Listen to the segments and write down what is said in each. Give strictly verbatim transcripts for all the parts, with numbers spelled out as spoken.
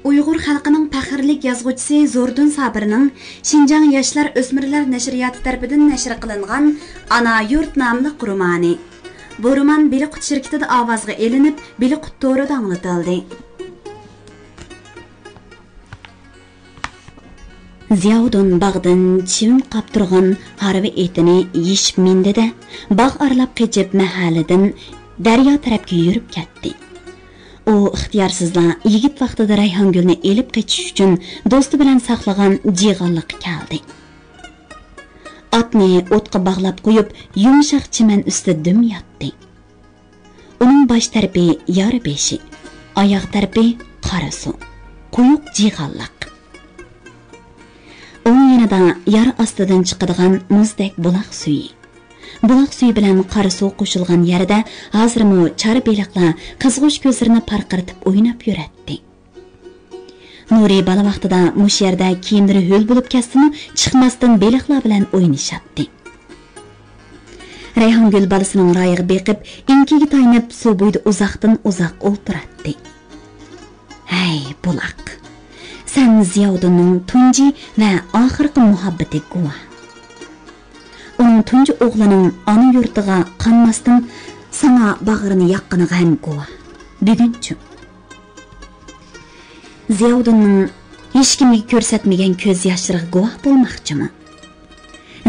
ئۇيغۇر خەلقىنىڭ پەخىرلىك يازغۇچىسى زوردۇن سابىرنىڭ شىنجاڭ ياشلار ئۆسمۈرلەر نەشرىياتى تەرىپىدىن نەشر قىلىنغان ئانا يۇرت ناملىق رومانى. بۇ رومان بېلىققۇت شىركىتىدە ئاۋازغا ئېلىنىپ، بېلىققۇت تورىدا ئاڭلىتىلدى. زىياۋۇدۇن باغدىن چىۋىن قاپتۇرغان ھارۋا ئېتىنى يېشىپ مىندى-دە، باغ ئارىلاپ قېچىپ مەھەللىدىن دەريا تەرەپكە يۈرۈپ كەتتى. ئۇ ئىختىيارسىزلا يىگىت ۋاقتىدا رەيھانگۈلنى ئېلىپ قېچىش ئۈچۈن دوستى بىلەن ساقلىغان جىغانلىققا كەلدى. ئاتنى ئوتقا باغلاپ قويۇپ، يۇمشاق چىمەن ئۈستىدە دۈم ياتتى. ئۇنىڭ باش تەرىپى يار بېشى، ئاياغ تەرىپى قارا سۇ، قويۇق جىغانلىق. ئوڭ يېنىدا يار ئاستىدىن چىقىدىغان مۇزدەك بۇلاق سۈيى. بۇلاق سۈيى بىلەن قارا سۇ قوشۇلغان يەردە ھازىرمۇ چار بېلىقلار قىزغۇچ كۆزلىرىنى پارقىرىتىپ ئويناپ يۈرەتتى. نۇرى بالا ۋاقتىدا مۇشۇ يەردە كىيىملىرى ھۆل بولۇپ كەتسىمۇ، چىقماستىن بېلىقلار بىلەن ئوينىشاتتى. رەيھانگۈل بالىسىنىڭ رايىغا بېقىپ، ئېڭىكىگە تايىنىپ، سۇ بويىدا ئۇزاقتىن ئۇزاق ئولتۇراتتى. ھەي، بۇلاق! سەن زىياۋۇدۇننىڭ تۇنجى ۋە ئاخىرقى مۇھەببىتى گۇۋاھ. ئۇنىڭ تۇنجى ئوغلىنىڭ ئانا يۇرتىغا قانماستىن ساڭا باغرىنى ياققىنىغا ھەم گۇۋاھ. بۈگۈنچۇ؟ زىياۋۇدۇننىڭ ھېچكىمگە كۆرسەتمىگەن كۆز ياشلىرىغا گۇۋاھ بولماقچىمۇ؟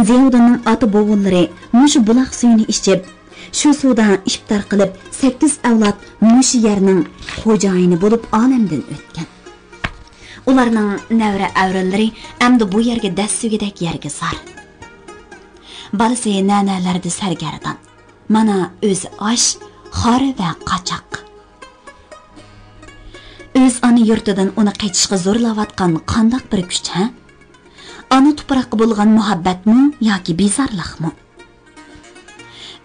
زىياۋۇدۇننىڭ ئاتا بوۋىلىرى مۇشۇ بۇلاق سۈيىنى ئىچىپ، شۇ سۇدا ئىپتار قىلىپ، سەككىز ئەۋلاد مۇشۇ يەرنىڭ خوجايىنى بولۇپ ئالەمدىن ئۆتكەن. ئۇلارنىڭ نەۋرە ئەۋرىلىرى ئەمدى بۇ يەرگە دەسسىگۈدەك يەرگە زار. بالىسى نەنەلەردە سەرگەردان. مانا ئۆزى ئاچ، خار ۋە قاچاق. ئۆز ئانا يۇرتىدىن ئۇنى قېچىشقا زورلاۋاتقان قانداق بىر كۈچ، ھە؟ ئانا تۇپراققا بولغان مۇھەببەتمۇ ياكى بىزارلىقمۇ؟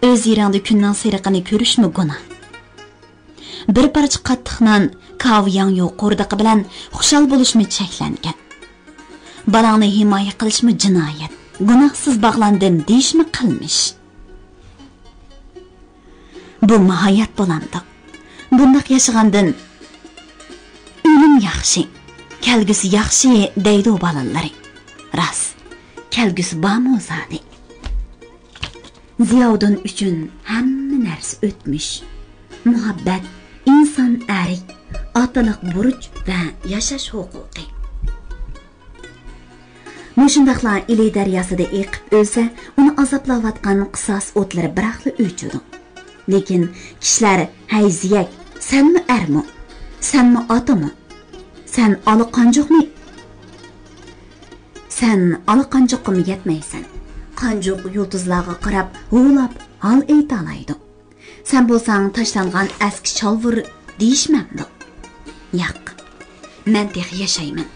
ئۆز يېرىڭدە كۈننىڭ سېرىقىنى كۆرۈشمۇ گۇناھ. بىر پارچە قاتتىق نان، كاۋياڭيۇ قوردىقى بىلەن خۇشال بولۇشمۇ چەكلەنگەن. بالاڭنى ھىمايە قىلىشمۇ جىنايەت، گۇناھسىز باغلاندىم دېيىشمۇ قىلمىش. بۇمۇ ھايات بولامدۇق؟ بۇنداق ياشىغاندىن ئۆلۈم ياخشى، كەلگۈسى ياخشى دەيدۇ بالىلىرى. راست، كەلگۈسى بارمۇ زادى؟ زىياۋۇدۇن ئۈچۈن ھەممە نەرسە ئۆتمۈش. مۇھەببەت، ئىنسان ئەرك، ئاتىلىق بۇرچ ۋە ياشاش ھوقۇقى. مۇشۇنداقلا ئىلى دەرياسىدا ئېقىپ ئۆلسە، ئۇنى ئازابلاۋاتقان قىساس ئوتلىرى بىراقلا ئۆچىدۇ. لېكىن كىشىلەر، ھەي زىيەك، سەنمۇ ئەرمۇ؟ سەنمۇ ئاتىمۇ؟ سەن ئالا قانجۇقمۇ؟ سەن ئالا قانجۇققىمۇ يەتمەيسەن. قانجۇق يۇلتۇزلارغا قاراپ ھۇۋلاپ ھال ئېيتالايدۇ. سەن بولساڭ تاشلانغان ئەسكى چالۋۇر دېيىشمەمدۇ؟ ياق، مەن تېخى ياشايمەن.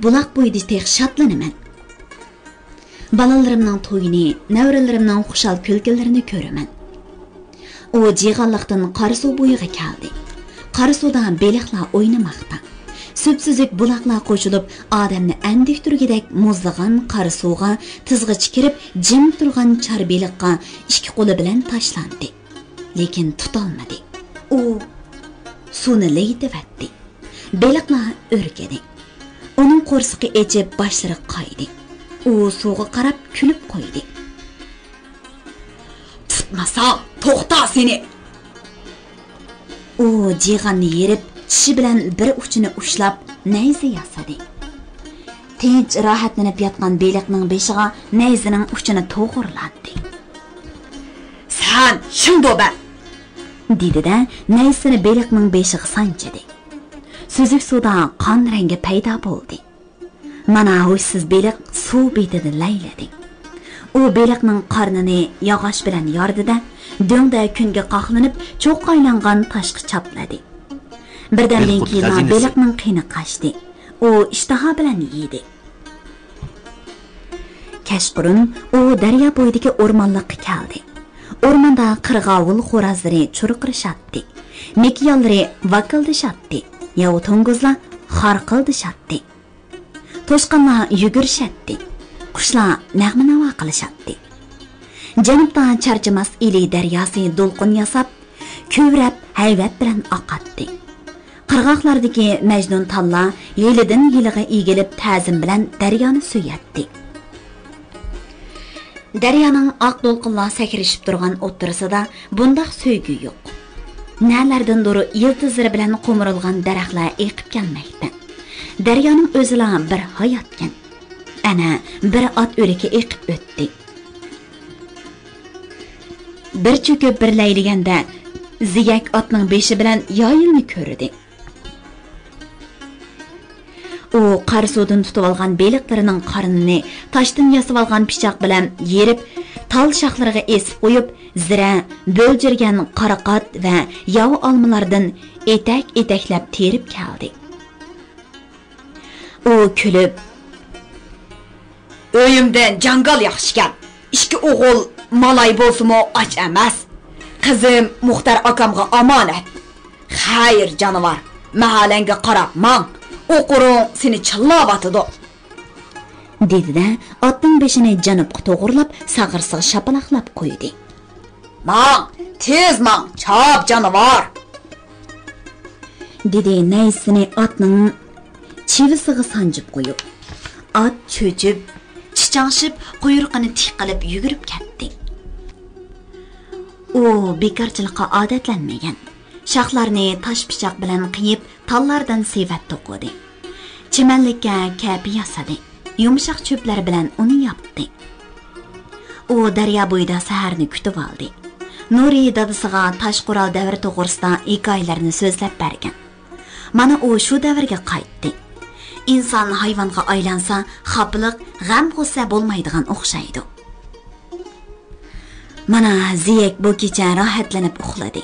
بۇلاق بويىدا تېخى شادلىنىمەن. بالىلىرىمنىڭ تويىنى، نەۋرىلىرىمنىڭ خۇشال كۈلكىلىرىنى كۆرىمەن. ئۇ جىغانلىقتىن قاراسۇ بويىغا كەلدى. قاراسۇدا بېلىقلار ئوينىماقتا. سۈپسۈزۈك بۇلاقلار قوشۇلۇپ، ئادەمنى ئەندىكتۈرگۈدەك مۇزلىغان قاراسۇغا تىزغىچە كىرىپ، جىم تۇرغان چار بېلىققا ئىككى قولى بىلەن تاشلاندى. لېكىن تۇتالمىدى. ئۇ سۇنى لېيىتىۋەتتى. بېلىقلار ئۈركىدى. ئۇنىڭ قورسىقى ئېچىپ، باشلىرى قايدى. ئۇ سۇغا قاراپ كۈلۈپ قويدى. تۇتمىسا، توختا سېنى! ئۇ جىغاننى يېرىپ، چىشى بىلەن بىر ئۇچىنى ئۇشلاپ، نەيزە ياسىدى. تىنچ راھەتلىنىپ ياتقان بېلىقنىڭ بېشىغا نەيزىنىڭ ئۇچىنى توغرىلاندى. سەن شىڭدۇبە! دېدى-دە، نەيزىسىنى بېلىقنىڭ بېشىغا سانجىدى. سۈزۈك سۇدا قان رەڭگى پەيدا بولدى. مانا ھوشسىز بېلىق سۇ بېتىدە لەيلىدى. ئۇ بېلىقنىڭ قارنىنى ياغاچ بىلەن ياردى-دە، دۆڭدە كۈنگە قاقلىنىپ، چوققا ئايلانغان تاشقا چاپلىدى. بىردەمدىن كېيىنلا بېلىقنىڭ قېنى قاچتى. ئۇ ئىشتىھا بىلەن يېدى. كەچقۇرۇن ئۇ دەريا بويىدىكى ئورمانلىققا كەلدى. ئورماندا قىرغاۋۇل خورازلىرى چۇرقىرىشاتتى. مېكىيانلىرى ۋاكىلدىشاتتى. ياۋا توڭگۇزلار خارقىلدىشاتتى. توشقانلار يۈگۈرۈشەتتى. قۇشلار نەغمە-ناۋا قىلىشاتتى. جەنۇبتا چارچىماس ئىلى دەرياسى دولقۇن ياساپ، كۆۋرەپ ھەيۋەت بىلەن ئاقاتتى. قىرغاقلاردىكى مەجنۇن تاللار يىلىدىن يىلىغا ئېگىلىپ، تەزىم بىلەن دەريانى سۆيەتتى. دەريانىڭ ئاق دولقۇنلار سەكرىشىپ تۇرغان ئوتتۇرىسىدا بۇنداق سۆيگۈ يوق. نەلەردىندۇر يىلتىزلىرى بىلەن قومۇرۇلغان دەرەخلەر ئېقىپ كەلمەكتە. دەريانىڭ ئۆزىلا بىر ھاياتكەن. ئەنە، بىر ئات ئۆلۈكى ئېقىپ ئۆتتى. بىر چۆكۈپ، بىر لەيلىگەندە، زىيەك ئاتنىڭ بېشى بىلەن يايىلنى كۆردى. ئۇ قارا سۇدىن تۇتۇۋالغان بېلىقلىرىنىڭ قارنىنى تاشتىن ياسىۋالغان پىچاق بىلەن يېرىپ، تال شاخلىرىغا ئېسىپ قويۇپ، زىرە، بۆلجۈرگەن قاراقات ۋە ياۋا ئالمىلاردىن ئېتەك-ئېتەكلەپ تېرىپ كەلدى. ئۇ كۈلۈپ، «ئۆيۈمدىن جاڭگال ياخشىكەن. ئىككى ئوغۇل مالاي بولسىمۇ ئاچ ئەمەس. قىزىم مۇختەر ئاكامغا ئامانەت. خەير، جانىۋار، مەھەللەڭگە قاراپ ماڭ. ئوقۇرۇڭ سېنى چىللاۋاتىدۇ.» دېدى-دە، ئاتنىڭ بېشىنى جانۇبقا توغرىلاپ، ساغرىسىغا شاپىلاقلاپ قويدى. «ماڭ، تېز ماڭ، چاپ، جانىۋار!» دېدى نەيزىسىنى ئاتنىڭ چىۋىسىغا سانجىپ قويۇپ. ئات چۆچۈپ، چىچاڭشىپ، قۇيرۇقىنى تىك قىلىپ يۈگۈرۈپ كەتتى. ئۇ بىكارچىلىققا ئادەتلەنمىگەن. شاخلارنى تاش پىچاق بىلەن قىيىپ، تاللاردىن سېۋەت توقۇدى. چىمەنلىككە كەپە ياسىدى. يۇمشاق چۆپلەر بىلەن ئۇنى ياپتى. ئۇ دەريا بويىدا سەھەرنى كۈتۈۋالدى. نۇرى دادىسىغا تاش قورال دەۋرى توغرىسىدا ھېكايىلەرنى سۆزلەپ بەرگەن. مانا ئۇ شۇ دەۋرگە قايتتى. ئىنسان ھايۋانغا ئايلانسا، خاپىلىق، غەم-غۇسسە بولمايدىغان ئوخشايدۇ. مانا زىيەك بۇ كېچە راھەتلىنىپ ئۇخلىدى.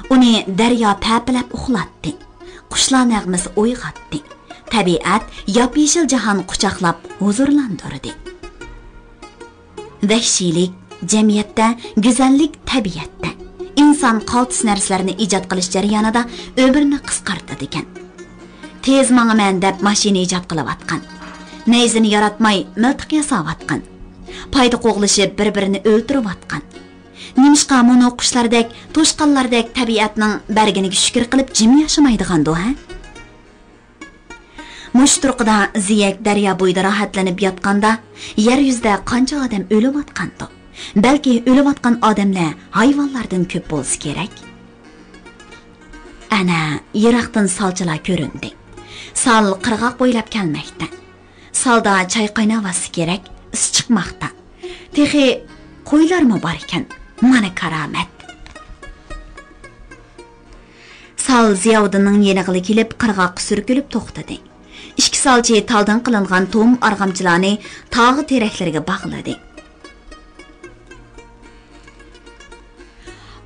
ئۇنى دەريا پەپىلەپ ئۇخلاتتى. قۇشلار نەغمىسى ئويغاتتى. تەبىئەت ياپيېشىل جاھان قۇچاقلاپ ھۇزۇرلاندۇردى. ۋەھشىيلىك، جەمئىيەتتە گۈزەللىك تەبىئەتتە. ئىنسان قالتىس نەرسىلەرنى ئىجاد قىلىش جەريانىدا ئۆمرىنى قىسقارتىدىكەن. تېز ماڭىمەن دەپ ماشىنا ئىجاد قىلىۋاتقان. نەيزىنى ياراتماي مىلتىق ياساۋاتقان. پايدا قوغلىشىپ بىر-بىرىنى ئۆلتۈرۈۋاتقان. نېمىشقا مۇنۇ قۇشلاردەك، توشقانلاردەك تەبىئەتنىڭ بەرگىنىگە شۈكۈر قىلىپ جىم ياشىمايدىغاندۇ، ھە؟ مۇشۇ تۇرقىدا زىيەك دەريا بويىدا راھەتلىنىپ ياتقاندا، يەر يۈزىدە قانچە ئادەم ئۆلۈۋاتقاندۇ؟ بەلكى ئۆلۈۋاتقان ئادەملەر ھايۋانلاردىن كۆپ بولسا كېرەك. ئەنە، يىراقتىن سالچىلار كۆرۈندى. سال قىرغاق بويلاپ كەلمەكتە. سالدا چاي قايناۋاتسا كېرەك، ئىس چىقماقتا. تېخى قويلارمۇ بار ئىكەن. مانا كارامەت. سال زىياۋۇدۇننىڭ يېنىغىلا كېلىپ، قىرغاققا سۈركىلىپ توختىدى. ئىككى سالچى تالدىن قىلىنغان توم ئارغامچىلارنى تاغ تېرەكلىرىگە باغلىدى.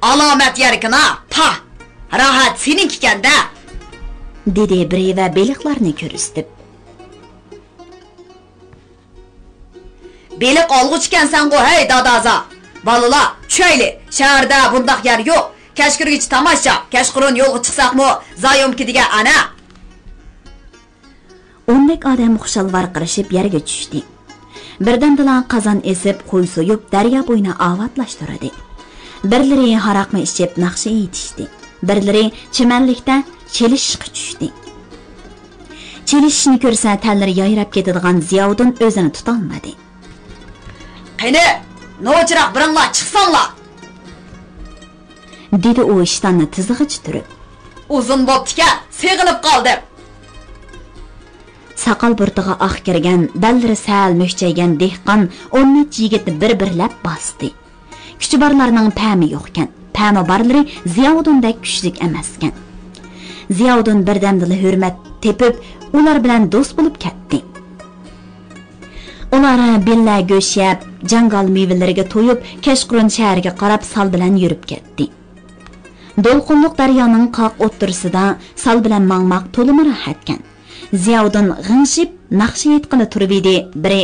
«ئالامەت يەركىنا، پاھ! راھەت سېنىڭكىكەن-دە!» دېدى بىرى ۋە بېلىقلارنى كۆرسىتىپ. «بېلىق ئالغۇچىكەنسەنغۇ، ھەي دادازا! بالىلار، چۈشەيلى، شەھەردە بۇنداق يەر يوق. كەچ كىرگۈچە تاماشا، كەچقۇرۇن يولغا چىقساقمۇ، زايومكىدىگە ئەنە.» ئوندەك ئادەم خۇشال ۋارقىرىشىپ يەرگە چۈشتى. بىردەمدىلا قازان ئېسىپ، قوي سويۇپ، دەريا بويىنى ئاۋاتلاشتۇردى. بىرلىرى ھاراقنى ئىچىپ ناخشا ئېيتىشتى. بىرلىرى چىمەنلىكتە چېلىشىشقا چۈشتى. چېلىشىشنى كۆرسە تەنلىرى يايراپ كېتىدىغان زىياۋۇدۇن ئۆزىنى تۇتالمىدى. «قېنى، نوچىراق بىرىڭلار چىقساڭلار!» دېدى ئۇ ئىشتاننى تىزىغىچە تۈرۈپ. «ئۇزۇن بوپتىكەن، سېغىنىپ قالدىم.» ساقال بۇرۇتىغا ئاق كىرگەن، بەللىرى سەل مۈكچەيگەن دېھقان ئون نەچچە يىگىتنى بىر-بىرلەپ باستى. كۈچى بارلارنىڭ پەمى يوقكەن، پەمى بارلىرى زىياۋۇدۇندەك كۈچلۈك ئەمەسكەن. زىياۋۇدۇن بىردەمدىلا ھۆرمەت تېپىپ، ئۇلار بىلەن دوست بولۇپ كەتتى. ئۇلار بىللە گۆش يەپ، جاڭگال مېۋىلىرىگە تويۇپ، كەچقۇرۇن شەھەرگە قاراپ سال بىلەن يۈرۈپ كەتتى. دولقۇنلۇق دەريانىڭ قاق ئوتتۇرىسىدا سال بىلەن ماڭماق تولىمۇ راھەتكەن. زىياۋۇدۇن غىڭشىپ ناخشا ئېيتقىلى تۇرۇۋىدى، بىرى: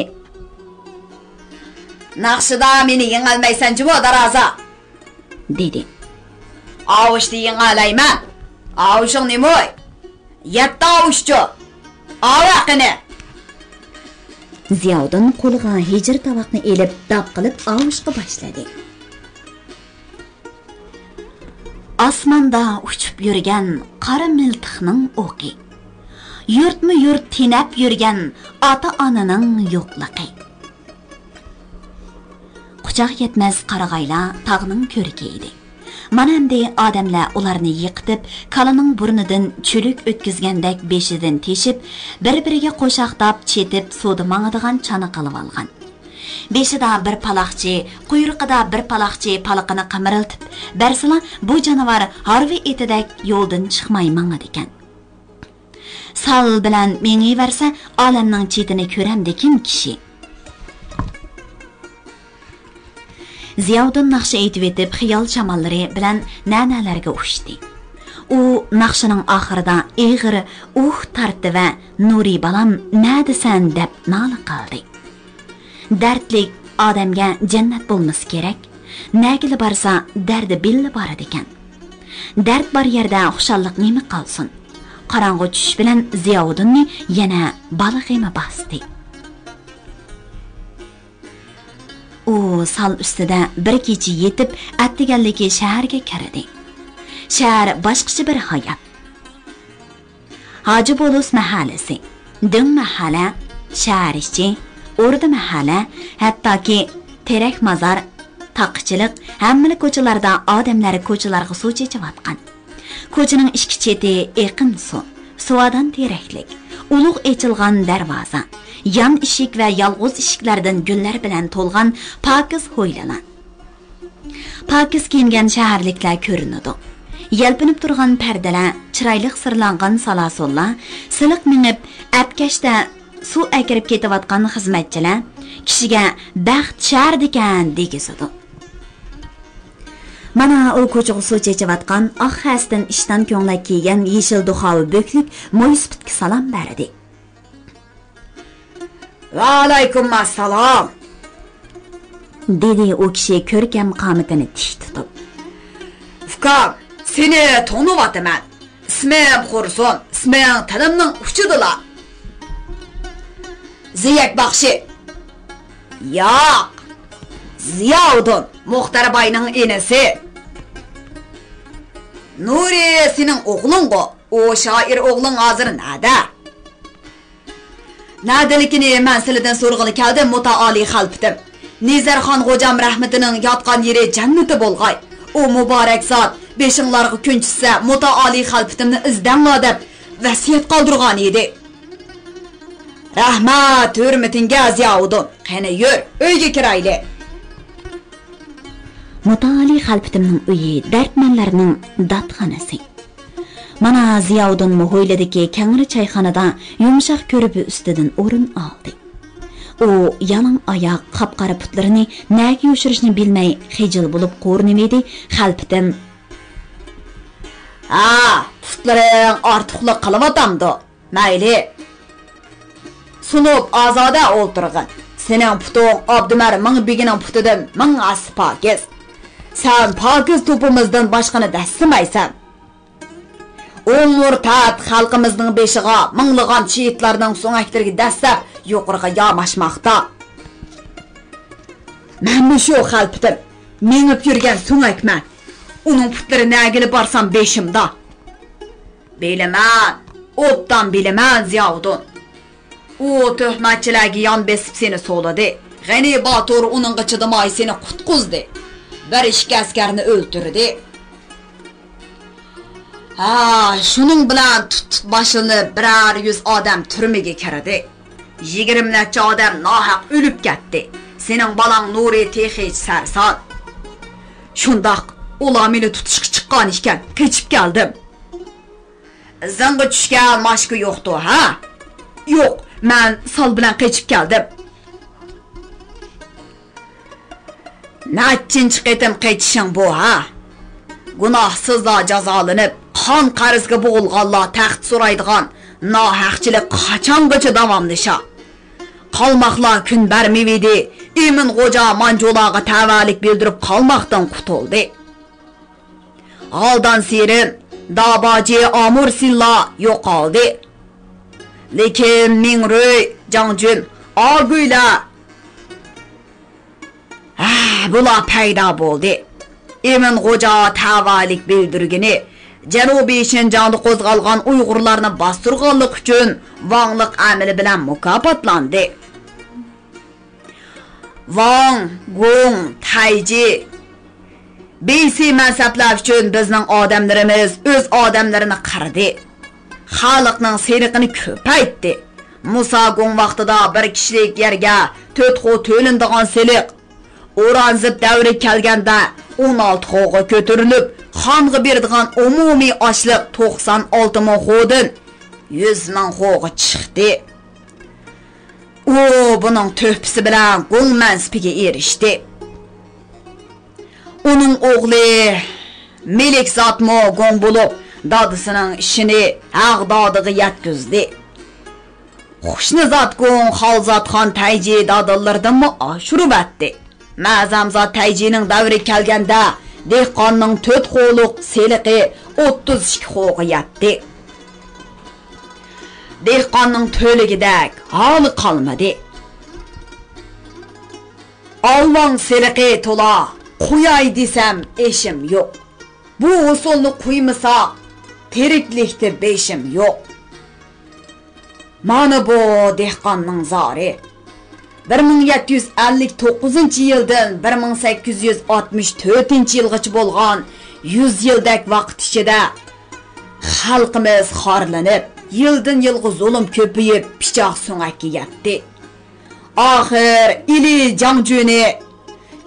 «ناخشىدا مېنى يېڭەلمەيسەن جۇمۇ، دارازا!» دېدى. «ئاۋۇشتا يېڭەلەيمەن. ئاۋۇشۇڭ نېمۇي؟ يەتتە ئاۋۇشچۇ. ئاۋە قېنى!» زىياۋۇدۇن قولىغا ھىجىر تاۋاقنى ئېلىپ، داپ قىلىپ ئاۋۇشقا باشلىدى. ئاسماندا ئۇچۇپ يۈرگەن قارا مىلتىقنىڭ ئوقى. يۇرتمۇ يۇرت تېنەپ يۈرگەن ئاتا-ئانىنىڭ يوقلۇقى. قۇچاق يەتمەس قارىغايلار تاغنىڭ كۆركى ئىدى. مانا ئەمدى ئادەملەر ئۇلارنى يىقىتىپ، كالىنىڭ بۇرنىدىن چۆلۈك ئۆتكۈزگەندەك بېشىدىن تېشىپ، بىر-بىرىگە قوشاقداپ چېتىپ سۇدا ماڭىدىغان چانا قىلىۋالغان. بېشىدا بىر پالاقچى، قۇيرۇقىدا بىر پالاقچى پالىقىنى قىمىرلىتىپ بەرسىلا، بۇ جانىۋار ھارۋا ئېتىدەك يولدىن چىقماي ماڭىدىكەن. سال بىلەن مېڭىۋەرسە، ئالەمنىڭ چېتىنى كۆرەمدىكىن كىشى. زىياۋۇدۇن ناخشا ئېيتىۋېتىپ، خىيال شاماللىرى بىلەن نەنەلەرگە ئۇچتى. ئۇ ناخشىنىڭ ئاخىرىدا ئېغىر ئۇھ تارتتى ۋە «نۇرى بالام، نەدىسەن؟» دەپ نالە قىلدى. دەردلىك ئادەمگە جەننەت بولمىسا كېرەك، نەگىلا بارسا دەردى بىللە بارىدىكەن. دەرد بار يەردە خۇشاللىق نېمە قالسۇن؟ قاراڭغۇ چۈشۈش بىلەن زىياۋۇدۇننى يەنە بالا غېمى باستى. ئۇ سال ئۈستىدە بىر كېچە يېتىپ، ئەتىگەنلىكى شەھەرگە كىردى. شەھەر باشقىچە بىر ھايات. ھاجى بولۇس مەھەللىسى، دۆڭ مەھەللە، شەھەر ئىچى، ئوردا مەھەللە، ھەتتاكى تېرەك مازار، تاقىچىلىق، ھەممىلا كوچىلاردا ئادەملەر كوچىلارغا سۇ چېچىۋاتقان. كوچىنىڭ ئىككى چېتى ئېقىن سۇ، سۇۋادان تېرەكلىك، ئۇلۇغ ئېچىلغان دەرۋازا، يان ئىشىك ۋە يالغۇز ئىشىكلەردىن گۈللەر بىلەن تولغان پاكىز ھويلىلار. پاكىز كىيىنگەن شەھەرلىكلەر كۆرۈنىدۇ. يەلپۈنۈپ تۇرغان پەردىلەر، چىرايلىق سىرلانغان سالاسونلار، سىلىق مېڭىپ ئەپكەشتە سۇ ئەكىرىپ كېتىۋاتقان خىزمەتچىلەر كىشىگە «بەخت شەھىرىدىكەن» دېگۈزىدۇ. مانا ئۇ كوچىغا سۇ چېچىۋاتقان ئاق خەستىن ئىشتان كۆڭلەك كىيگەن يېشىل دۇخاۋا بۆكلۈك مويسىپىتكە سالام بەردى. ۋەئەلەيكۇم ئەسسالام، دېدى ئۇ كىشى كۆركەم قامىتىنى تىك تۇتۇپ. ئۇكام، سېنى تونۇۋاتىمەن. ئىسمىم خۇرسۇن، ئىسمىڭ تىلىمنىڭ ئۇچىدىلا. زىيەك باخشى. ياق، زىياۋۇدۇن، مۇختەر باينىڭ ئىنىسى. نۇرى سېنىڭ ئوغلۇڭغۇ؟ ئۇ شائىر ئوغلۇڭ ھازىر نەدە؟ نەدىلىكىنى مەن سىلىدىن سورىغىلى كەلدىم، مۇتائالى خەلپىتىم. نىزەرخان غوجام رەھمىتىنىڭ ياتقان يېرى جەننىتى بولغاي. ئۇ مۇبارەك زات، بېشىڭلارغا كۈن چۈشسە، مۇتائالى خەلپىتىمنى ئىزدەڭلار دەپ ۋەسىيەت قالدۇرغان ئىدى. رەھمەت ھۆرمىتىڭگە زىياۋۇدۇن. قېنى يۈر، ئۆيگە كىرايلى. مۇتائالى خەلپىتىمنىڭ ئۆيى دەردمەنلەرنىڭ داتخانىسى. مانا زىياۋۇدۇنمۇ ھويلىدىكى كەڭرى چايخانىدا يۇمشاق كۆرپە ئۈستىدىن ئورۇن ئالدى. ئۇ يالاڭ ئاياق، قاپقارا پۇتلىرىنى نەگە يوشۇرۇشنى بىلمەي خىجىل بولۇپ قورۇنۇۋىدى. خەلپىتىم. ھە، پۇتلىرىڭ ئارتۇقلۇق قىلىۋاتامدۇ؟ مەيلى. سۇنۇپ ئازادە ئولتۇرغىن. سېنىڭ پۇتۇڭ ئابدۇمەر مىڭ بېگىنىڭ پۇتىدىن مىڭ ھەسسە پاكىز. سەن پاكىز توپىمىزدىن باشقىنى دەسسىمەيسەن. ئۇ مۇرتەت خەلقىمىزنىڭ بېشىغا مىڭلىغان شېھىتلارنىڭ سۆڭەكلىرىگە دەسسەپ يۇقىرىغا ياماشماقتا. مەنمۇ شۇ خەلپىتىم، مېڭىپ يۈرگەن سۆڭەكمەن. ئۇنىڭ پۇتلىرى نەگىلا بارسام بېشىمدا. بىلىمەن، ئوبدان بىلىمەن، زىياۋۇدۇن. ئۇ تۆھمەتچىلەرگە يان بېسىپ سېنى سولىدى. غېنى باتۇر ئۇنىڭغا چىدىماي سېنى قۇتقۇزدى. بىر ئىككى ئەسكەرنى ئۆلتۈردى. ھە، شۇنىڭ بىلەن تۇت-تۇت باشلىنىپ بىرەر يۈز ئادەم تۈرمىگە كىردى. يىگىرمە نەچچە ئادەم ناھەق ئۆلۈپ كەتتى. سېنىڭ بالاڭ نۇرى تېخىچە سەرسان. شۇنداق، ئۇلار مېنى تۇتۇشقا چىققان ئىكەن، قېچىپ كەلدىم. ئىزىڭغا چۈشكەن ماشكا يوقتۇ، ھە؟ يوق، مەن سال بىلەن قېچىپ كەلدىم. نەچچىنچى قېتىم قېچىشىڭ بۇ، ھە؟ گۇناھسىزلار جازالىنىپ، قان قەرزگە بوغۇلغانلار تەخت سورايدىغان ناھەقچىلىك قاچانغىچە داۋاملىشا؟ قالماقلار كۈن بەرمىۋىدى، ئىمىن غوجا مانجۇلارغا تەۋەلىك بىلدۈرۈپ قالماقتىن قۇتۇلدى. ھالدان سېرىن، داباجى ئامۇر سىنلا يوقالدى. لېكىن مىڭرۇي، جاڭجۈن، ئاگۈيلەر، ھە، بۇلار پەيدا بولدى. ئىمىن غوجا تەۋەلىك بىلدۈرگىنى، جەنۇبىي شىنجاڭدا قوزغالغان ئۇيغۇرلارنى باستۇرغانلىقى ئۈچۈن ۋاڭلىق ئەمىلى بىلەن مۇكاپاتلاندى. ۋاڭ، گۇڭ، تەيجى، بىسى مەزھەپلەر ئۈچۈن بىزنىڭ ئادەملىرىمىز ئۆز ئادەملىرىنى قىردى. خەلقنىڭ سېلىقىنى كۆپەيتتى. مۇسا گۇڭ ۋاقتىدا بىر كىشىلىك يەرگە تۆت خو تۆلىنىدىغان سېلىق ئورانزېب دەۋرىگە كەلگەندە ئون ئالتە خوغا كۆتۈرۈلۈپ، خانغا بېرىدىغان ئومۇمىي ئاشلىق توقسان ئالتە مىڭ خودىن يۈز مىڭ خوغا چىقتى. ئۇ بۇنىڭ تۆھپىسى بىلەن گۇڭ مەنسىپىگە ئېرىشتى. ئۇنىڭ ئوغلى مىلىكزاتمۇ گۇڭ بولۇپ، دادىسىنىڭ ئىشىنى ھەغدادىغا يەتكۈزدى. خۇشنىزات گۇڭ خالزاتخان تەيجى دادىلىرىدىنمۇ ئاشۇرۇۋەتتى. مەزەمزات تەيجىنىڭ دەۋرىگە كەلگەندە، دېھقاننىڭ تۆت خولۇق سېلىقى ئوتتۇز ئىككى خوغا يەتتى. دېھقاننىڭ تۆلىگۈدەك ھالى قالمىدى. ئالۋاڭ سېلىقى تولا، قۇياي دېسەم ئېشىم يوق. بۇ ھوسۇلنى قۇيمىساق، تىرىكلىكتە بېشىم يوق. مانا بۇ دېھقاننىڭ زارى. بىر مىڭ يەتتە يۈز ئەللىك توققۇزىنچى يىلدىن بىر مىڭ سەككىز يۈز ئاتمىش تۆتىنچى يىلغىچە بولغان يۈز يىلدەك ۋاقىت ئىچىدە خەلقىمىز خارلىنىپ، يىلدىن يىلغا زۇلۇم كۆپىيىپ، پىچاق سۆڭەككە يەتتى. ئاخىر ئىلى جاڭجۈنى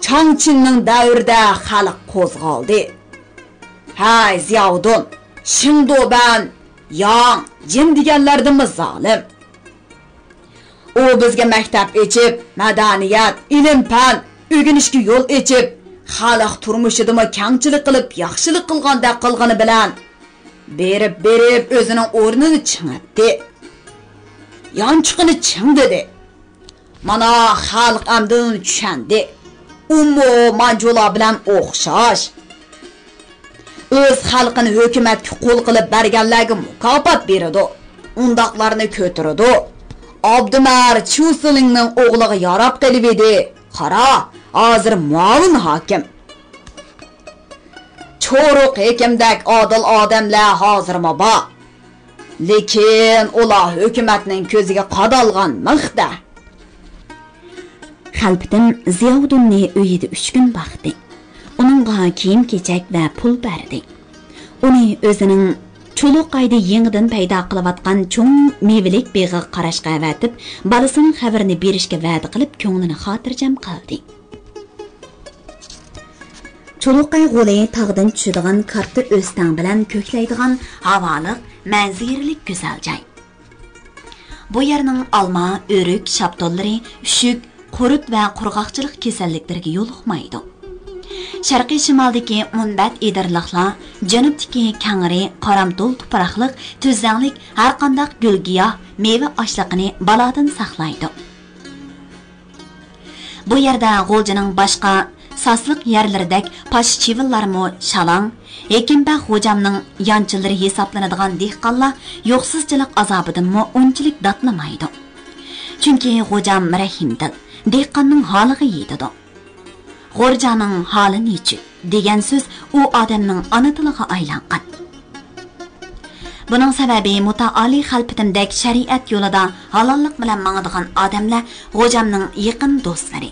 چاڭچىننىڭ دەۋرىدە خەلق قوزغالدى. ھەي، زىياۋۇدۇن، شېڭدۇبەن، ياڭ، جىن دېگەنلەردىنمۇ زالىم. ئۇ بىزگە مەكتەپ ئېچىپ، مەدەنىيەت، ئىلىم-پەن ئۆگىنىشكە يول ئېچىپ، خەلق تۇرمۇشىدىمۇ كەڭچىلىك قىلىپ، ياخشىلىق قىلغاندەك قىلغىنى بىلەن، بېرىپ-بېرىپ ئۆزىنىڭ ئورنىنى چىڭىتتى. يانچۇقىنى چىڭدىدى. مانا خەلق ئەمدى ئۇنى چۈشەندى. ئۇمۇ مانجۇلار بىلەن ئوخشاش. ئۆز خەلقىنى ھۆكۈمەتكە قۇل قىلىپ بەرگەنلەرگە مۇكاپات بېرىدۇ. ئۇنداقلارنى كۆتۈرىدۇ. ئابدۇمەر چۇسىلىڭنىڭ ئوغلىغا ياراپ قېلىۋىدى. قارا، ھازىر مۇئاۋىن ھاكىم. چورۇق ھېكىمدەك ئادىل ئادەملەر ھازىرمۇ بار. لېكىن ئۇلار ھۆكۈمەتنىڭ كۆزىگە قادالغان مىخ-دە. خەلپىتىم زىياۋۇدۇننى ئۆيىدە ئۈچ كۈن باقتى. ئۇنىڭغا كىيىم-كېچەك ۋە پۇل بەردى. ئۇنى ئۆزىنىڭ چۇلۇقايدا يېڭىدىن پەيدا قىلىۋاتقان چوڭ مېۋىلىك بېغىغا قاراشقا ئەۋەتىپ، بالىسىنىڭ خەۋىرىنى بېرىشكە ۋەدە قىلىپ، كۆڭلىنى خاتىرجەم قىلدى. چۇلۇقاي غولى تاغدىن چۈشىدىغان كاتتا ئۆستەڭ بىلەن كۆكلەيدىغان ھاۋالىق، مەنزىرىلىك گۈزەل جاي. بۇ يەرنىڭ ئالما، ئۆرۈك، شاپتۇللىرى ئۈششۈك، قۇرت ۋە قۇرغاقچىلىق كېسەللىكلىرىگە يولۇقمايدۇ. شەرقىي شىمالدىكى مۇنبەت ئېدىرلىقلار، جەنۇبتىكى كەڭرى، قارامتۇل تۇپراقلىق، تۈزلەڭلىك ھەرقانداق گۈل-گىياھ، مېۋە ئاشلىقىنى بالادىن ساقلايدۇ. بۇ يەردە غۇلجىنىڭ باشقا ساسلىق يەرلىرىدەك پاشا چىۋىنلارمۇ شالاڭ، ھېكىمبەگ غوجامنىڭ يانچىلىرى ھېسابلىنىدىغان دېھقانلار يوقسۇزچىلىق ئازابىدىنمۇ ئۇنچىلىك داتلىمايدۇ. چۈنكى غوجام رەھىمدىل، دېھقاننىڭ ھالىغا يېتىدۇ. «غورجانىڭ ھالى نېچۈك» دېگەن سۆز ئۇ ئادەمنىڭ ئانا تىلىغا ئايلانغان. بۇنىڭ سەۋەبى مۇتائالى خەلپىتىمدەك شەرىئەت يولىدا ھالاللىق بىلەن ماڭىدىغان ئادەملەر غوجامنىڭ يېقىن دوستلىرى.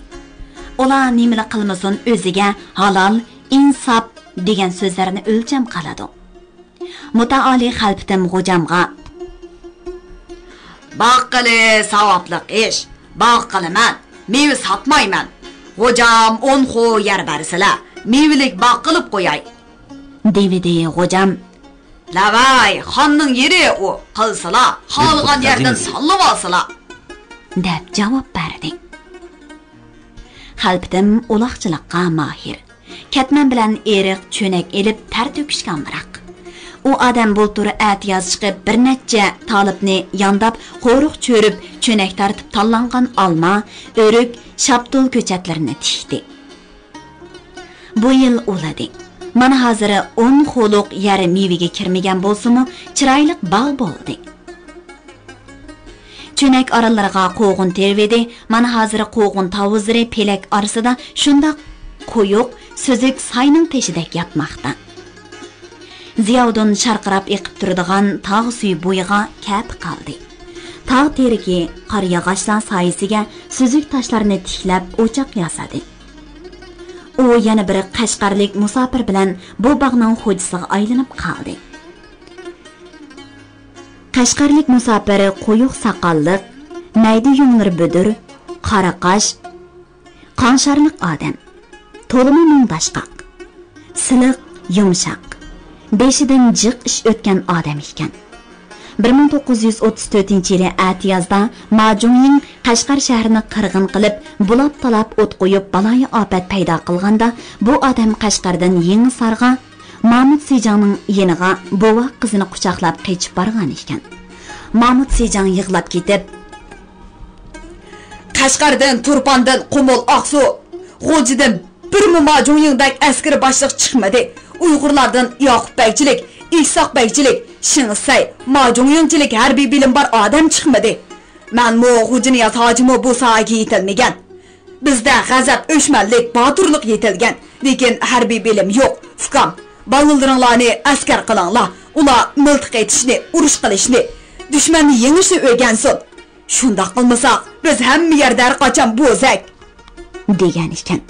ئۇلار نېمىلا قىلمىسۇن، ئۆزىگە ھالال، ئىنساپ دېگەن سۆزلەرنى ئۆلچەم قىلىدۇ. مۇتائالى خەلپىتىم غوجامغا: «باغ قىلىش ساۋابلىق ئىش، باغ قىلىمەن، مېۋە ساتمايمەن. غوجام ئون خو يەر بەرسىلە، مېۋىلىك باغ قىلىپ قوياي.» دېۋىدى غوجام: «لەۋەي، خاننىڭ يېرى ئۇ، قىلسىلا، خالىغان يەردىن ساللىۋالسىلا.» دەپ جاۋاب بەردى. خەلپىتىم ئۇلاقچىلىققا ماھىر. كەتمەن بىلەن ئېرىق، چۆنەك ئېلىپ تەر تۆكۈشكە ئامراق. ئۇ ئادەم بۇلتۇر ئەتىياز چىقىپ، بىر نەچچە تالىپنى يانداپ، قورۇق چۆرۈپ، چۆنەك تارتىپ تاللانغان ئالما، ئۆرۈك، شاپتۇل كۆچەتلىرىنى تىكتى. بۇ يىل ئۇلىدى. مانا ھازىر ئون خولۇق يەر مېۋىگە كىرمىگەن بولسىمۇ، چىرايلىق باغ بولدى. چۆنەك ئارىلىرىغا قوغۇن تېرىۋىدى. مانا ھازىر قوغۇن تاۋۇزلىرى پېلەك ئارىسىدا شۇنداق قويۇق، سۈزۈك ساينىڭ تېشىدەك ياتماقتا. زىياۋۇدۇن شارقىراپ ئېقىپ تۇرىدىغان تاغ سۈيى بويىغا كەپە قالدى. تاغ تېرىكى، قارا ياغاچلار سايىسىگە سۈزۈك تاشلارنى تىكلەپ ئوچاق ياسىدى. ئۇ يەنە بىر قەشقەرلىك مۇساپىر بىلەن بۇ باغنىڭ خوجىسىغا ئايلىنىپ قالدى. قەشقەرلىك مۇساپىر قويۇق ساقاللىق، مەيدە يۇڭلىرى بۈدۈر، قارا قاش، قاڭشارلىق ئادەم. تولىمۇ مۇڭداشقاق. سىلىق، يۇمشاق. بېشىدىن جىق ئىش ئۆتكەن ئادەم ئىكەن. بىر مىڭ توققۇز يۈز ئوتتۇز تۆتىنچى يىلى ئەتىيازدا ما جۇڭيىڭ قەشقەر شەھىرىنى قىرغىن قىلىپ، بۇلاپ-تالاپ ئوت قويۇپ، بالايىئاپەت پەيدا قىلغاندا، بۇ ئادەم قەشقەردىن يېڭىسارغا، مامۇت سىجاڭنىڭ يېنىغا بوۋاق قىزىنى قۇچاقلاپ قېچىپ بارغان ئىكەن. مامۇت سىجاڭ يىغلاپ كېتىپ، قەشقەردىن، تۇرپاندىن قۇمۇل ئاقسۇ، غۇلجىدىن بىرمۇ ما جۇڭيىڭدەك ئەسكىرىي باشلىق چىقمىدى. ئۇيغۇرلاردىن ياقۇپ بەگچىلىك، ئىسھاق بەگچىلىك، شېڭ ئىسەي، ما جۇڭيىڭچىلىك ھەربىي بىلىم بار ئادەم چىقمىدى. مەنمۇ غوجىنىياز ھاجىمۇ بۇ ساھەگە يېتەلمىگەن. بىزدە غەزەپ، ئۆچمەنلىك، باتۇرلۇق يېتىلگەن، لېكىن ھەربىي بىلىم يوق. ئۇكام، بالىلىرىڭلارنى ئەسكەر قىلىڭلار، ئۇلار مىلتىق ئېتىشنى، ئۇرۇش قىلىشنى، دۈشمەننى يېڭىشنى ئۆگەنسۇن. شۇنداق قىلمىساق، بىز ھەممە يەردە ھەر قاچان بوزەك، دېگەن ئىكەن.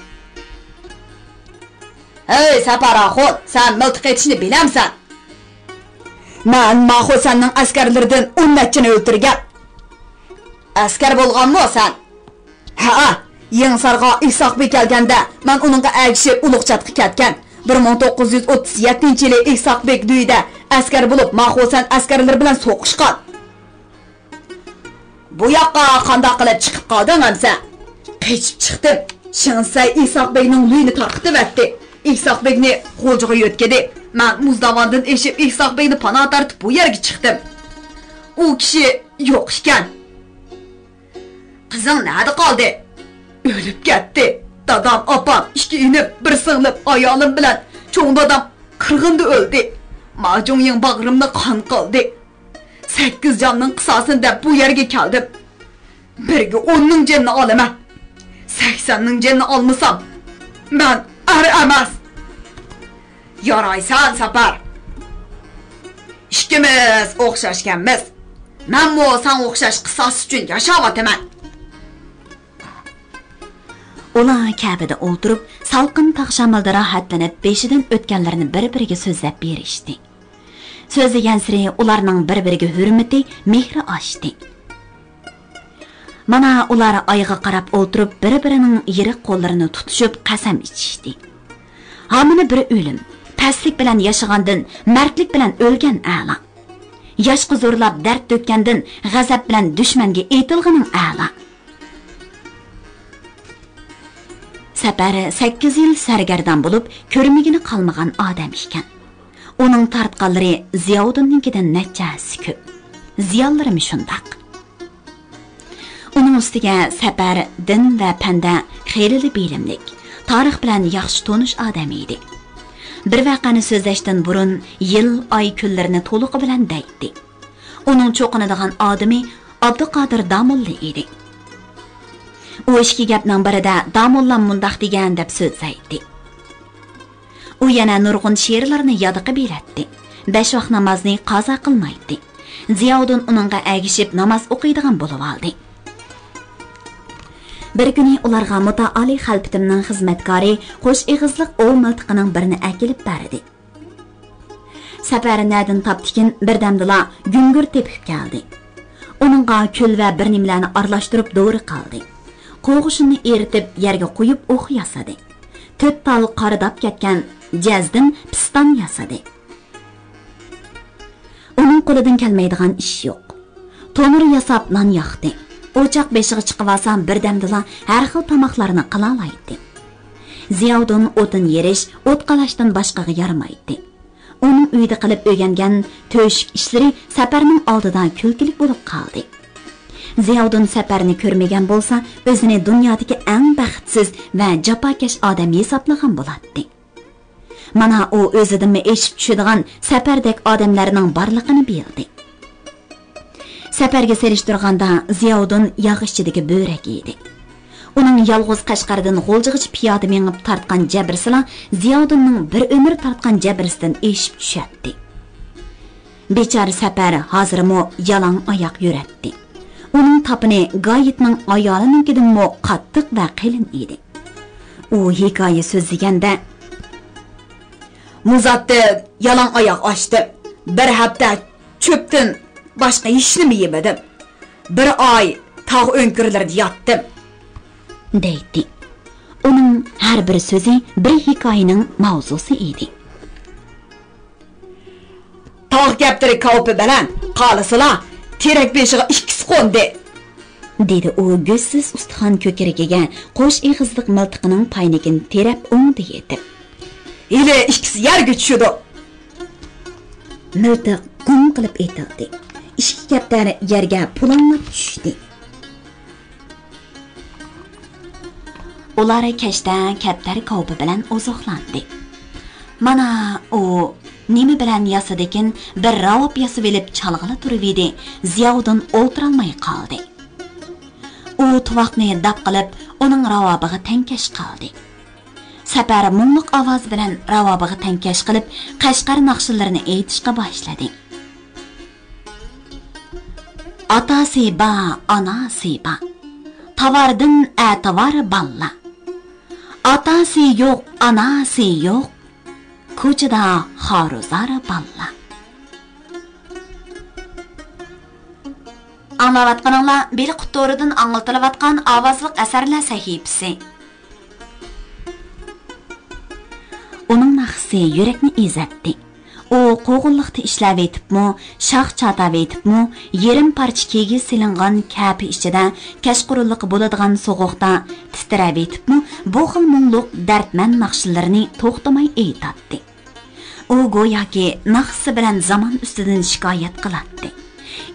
ھەي، سەپەر ئاخۇن، سەن مىلتىق ئېتىشنى بىلەمسەن؟ مەن ما خوسەننىڭ ئەسكەرلىرىدىن ئون نەچچىنى ئۆلتۈرگەن. ئەسكەر بولغانمۇ سەن؟ ھەئە، يېڭىسارغا ئىسھاق بېگ كەلگەندە، مەن ئۇنىڭغا ئەگىشىپ ئۇلۇغچاتقا كەتكەن. بىر مىڭ توققۇز يۈز ئوتتۇز يەتتىنچى يىلى ئىسھاق بېگ دۈيدە ئەسكەر بولۇپ، ما خوسەن ئەسكەرلىرى بىلەن سوقۇشقان. بۇ ياققا قانداق قىلىپ چىقىپ قالدىڭ ئەمسە؟ قېچىپ چىقتىم. شېڭ ئىسەي ئىسھاق بېگنىڭ لۈيىنى تارقىتىۋەتتى. ئىسھاق بېگنى غۇلجىغا يۆتكىدى. مەن مۇزداۋاندىن ئېشىپ ئىسھاق بېگنى پانا تارتىپ بۇ يەرگە چىقتىم. ئۇ كىشى يوق ئىكەن. قىزىڭ نەدە قالدى؟ ئۆلۈپ كەتتى. دادام، ئاپام، ئىككى ئىنىم، بىر سىڭلىم، ئايالىم بىلەن چوڭ دادام قىرغىندا ئۆلدى. ما جۇڭيىڭ باغرىمنى قان قىلدى. سەككىز جاننىڭ قىساسىنى دەپ بۇ يەرگە كەلدىم. بىرگە ئوننىڭ جېنىنى ئالىمەن. سەكسەننىڭ جېنىنى ئالمىسام، مەن ئەر ئەمەس. يارايسەن، سەپەر. ئىككىمىز ئوخشاشكەنمىز. مەنمۇ ساڭا ئوخشاش قىساس ئۈچۈن ياشاۋاتىمەن. ئۇلار كەبىدە ئولتۇرۇپ، سالقىن تاغ شامىلىدا راھەتلىنىپ، بېشىدىن ئۆتكەنلىرىنى بىر-بىرىگە سۆزلەپ بېرىشتى. سۆزلىگەنسېرى ئۇلارنىڭ بىر-بىرىگە ھۆرمىتى، مېھرى ئاشتى. مانا، ئۇلار ئايغا قاراپ ئولتۇرۇپ، بىر-بىرىنىڭ يىرىق قوللىرىنى تۇتۇشۇپ، قەسەم ئىچىشتى. ھامىنى بىر ئۆلۈم، پەسلىك بىلەن ياشىغاندىن مەردلىك بىلەن ئۆلگەن ئەلا. ياشقا زورلاپ دەرد تۆككەندىن غەزەپ بىلەن دۈشمەنگە ئېتىلغىنىڭ ئەلا. سەپەر سەككىز يىل سەرگەردان بولۇپ، كۆرمىگىنى قالمىغان ئادەم ئىكەن. ئۇنىڭ تارتقانلىرى زىياۋۇدۇننىڭكىدىن نەچچە ھەسسە كۆپ. زىيانلىرىمۇ شۇنداق. ئۇنىڭ ئۈستىگە سەپەر دىن ۋە پەندە خېلىلا بىلىملىك، تارىخ بىلەن ياخشى تونۇش ئادەم ئىدى. بىر ۋەقەنى سۆزلەشتىن بۇرۇن يىل، ئاي، كۈنلىرىنى تولۇقى بىلەن دەيتتى. ئۇنىڭ چوقۇنىدىغان ئادىمى ئابدۇقادىر داموللا ئىدى. ئۇ ئىككى گەپنىڭ بىرىدە داموللام مۇنداق دېگەن دەپ سۆزلەيتتى. ئۇ يەنە نۇرغۇن شېئىرلارنى يادىقى بىلەتتى. بەش ۋاق نامازنى قازا قىلمايتتى. زىياۋۇدۇن ئۇنىڭغا ئەگىشىپ ناماز ئوقۇيدىغان بولۇۋالدى. بىر كۈنى ئۇلارغا مۇتائالى خەلپىتىمنىڭ خىزمەتكارى قوش ئېغىزلىق ئوۋ مىلتىقىنىڭ بىرىنى ئەكېلىپ بەردى. سەپەر نەدىن تاپتىكىن، بىردەمدىلا گۈڭگۈر تېپىپ كەلدى. ئۇنىڭغا كۈل ۋە بىر نېمىلەرنى ئارىلاشتۇرۇپ دورا قىلدى. قوغۇشۇننى ئېرىتىپ يەرگە قويۇپ ئوخ ياسىدى. تۆت تال قارىداپ كەتكەن جەزدىن پىستان ياسىدى. ئۇنىڭ قولىدىن كەلمەيدىغان ئىش يوق. تونۇر ياساپ نان ياقتى. ئوچاق بېشىغا چىقىۋالسا بىردەمدىلا ھەر خىل تاماقلارنى قىلالايتتى. زىياۋۇدۇن ئوتۇن يېرىش، ئوت قالاشتىن باشقىغا يارىمايتتى. ئۇنىڭ ئۆيدە قىلىپ ئۆگەنگەن تۆشۈك ئىشلىرى سەپەرنىڭ ئالدىدا كۈلكىلىك بولۇپ قالدى. زىياۋۇدۇن سەپەرنى كۆرمىگەن بولسا، ئۆزىنى دۇنيادىكى ئەڭ بەختسىز ۋە جاپاكەش ئادەم ھېسابلىغان بولاتتى. مانا ئۇ ئۆزىدىنمۇ ئېشىپ چۈشىدىغان سەپەردەك ئادەملەرنىڭ بارلىقىنى بىلدى. سەپەرگە سېلىشتۇرغاندا زىياۋۇدۇن ياغ ئىچىدىكى بۆرەك ئىدى. ئۇنىڭ يالغۇز قەشقەردىن غۇلجىغىچە پىيادە مېڭىپ تارتقان جەبرىسىلا زىياۋۇدۇننىڭ بىر ئۆمۈر تارتقان جەبرىسىدىن ئېشىپ چۈشەتتى. بىچارە سەپەر ھازىرمۇ يالاڭ ئاياق يۈرەتتى. ئۇنىڭ تاپىنى گايىتنىڭ ئايالىنىڭكىدىنمۇ قاتتىق ۋە قېلىن ئىدى. ئۇ ھېكايە سۆزلىگەندە، مۇزاتتىن يالاڭ ئاياق ئاشتىم. بىر ھەپتە چۆپتىن باشقا ھېچنېمە يېمىدىم. بىر ئاي تاغ ئۆڭكۈرلىرىدە ياتتىم، دەيتتى. ئۇنىڭ ھەر بىر سۆزى بىر ھېكايىنىڭ ماۋزۇسى ئىدى. تاغ كەپتىرى كاۋىپى بىلەن قالىسىلا، تېرەك بېشىغا ئىككىسى قوندى، دېدى ئۇ گۆشسىز ئۇستىخان كۆكرىكىگە قوش ئېغىزلىق مىلتىقىنىڭ پاينىكىنى تىرەپ ئوڭدا يېتىپ. ھېلى ئىككىسى يەرگە چۈشىدۇ. مىلتىق گۇڭ قىلىپ ئېتىلدى. ئىككى كەپتەر يەرگە پۇلاڭلاپ چۈشتى. ئۇلار كەچتە كەپتەر كاۋىپى بىلەن ئوزۇقلاندى. مانا، ئۇ نېمە بىلەن ياسىدىكىن، بىر راۋاب ياسىۋېلىپ چالغىلى تۇرۇۋىدى، زىياۋۇدۇن ئولتۇرالماي قالدى. ئۇ تۇۋاقنى داپ قىلىپ، ئۇنىڭ راۋابىغا تەڭكەش قىلدى. سەپەر مۇڭلۇق ئاۋاز بىلەن راۋابىغا تەڭكەش قىلىپ، قەشقەر ناخشىلىرىنى ئېيتىشقا باشلىدى. ئاتاسى بار، ئاناسى بار. تاۋاردىن ئەتىۋار باللا. ئاتاسى يوق، ئاناسى يوق. كوچىدا خارۇزار باللا. ئاڭلاۋاتقىنىڭلار بېلىق تورىدىن ئاڭلىتىلىۋاتقان ئاۋازلىق ئەسەرلەر سەھىپىسى. ئۇنىڭ ناخشىسى يۈرەكنى ئېزەتتى. ئۇ قوغۇنلۇقتا ئىشلەۋېتىپمۇ، شاخ چاتاۋېتىپمۇ، يېرىم پارچە كىگىز سېلىنغان كەپە ئىچىدە كەچقۇرۇنلۇققا بولىدىغان سوغۇقتا تىترەۋېتىپمۇ، بۇ خىل مۇڭلۇق دەردمەن ناخشىلىرىنى توختىماي ئېيتاتتى. ئۇ گوياكى ناخشىسى بىلەن زامان ئۈستىدىن شىكايەت قىلاتتى.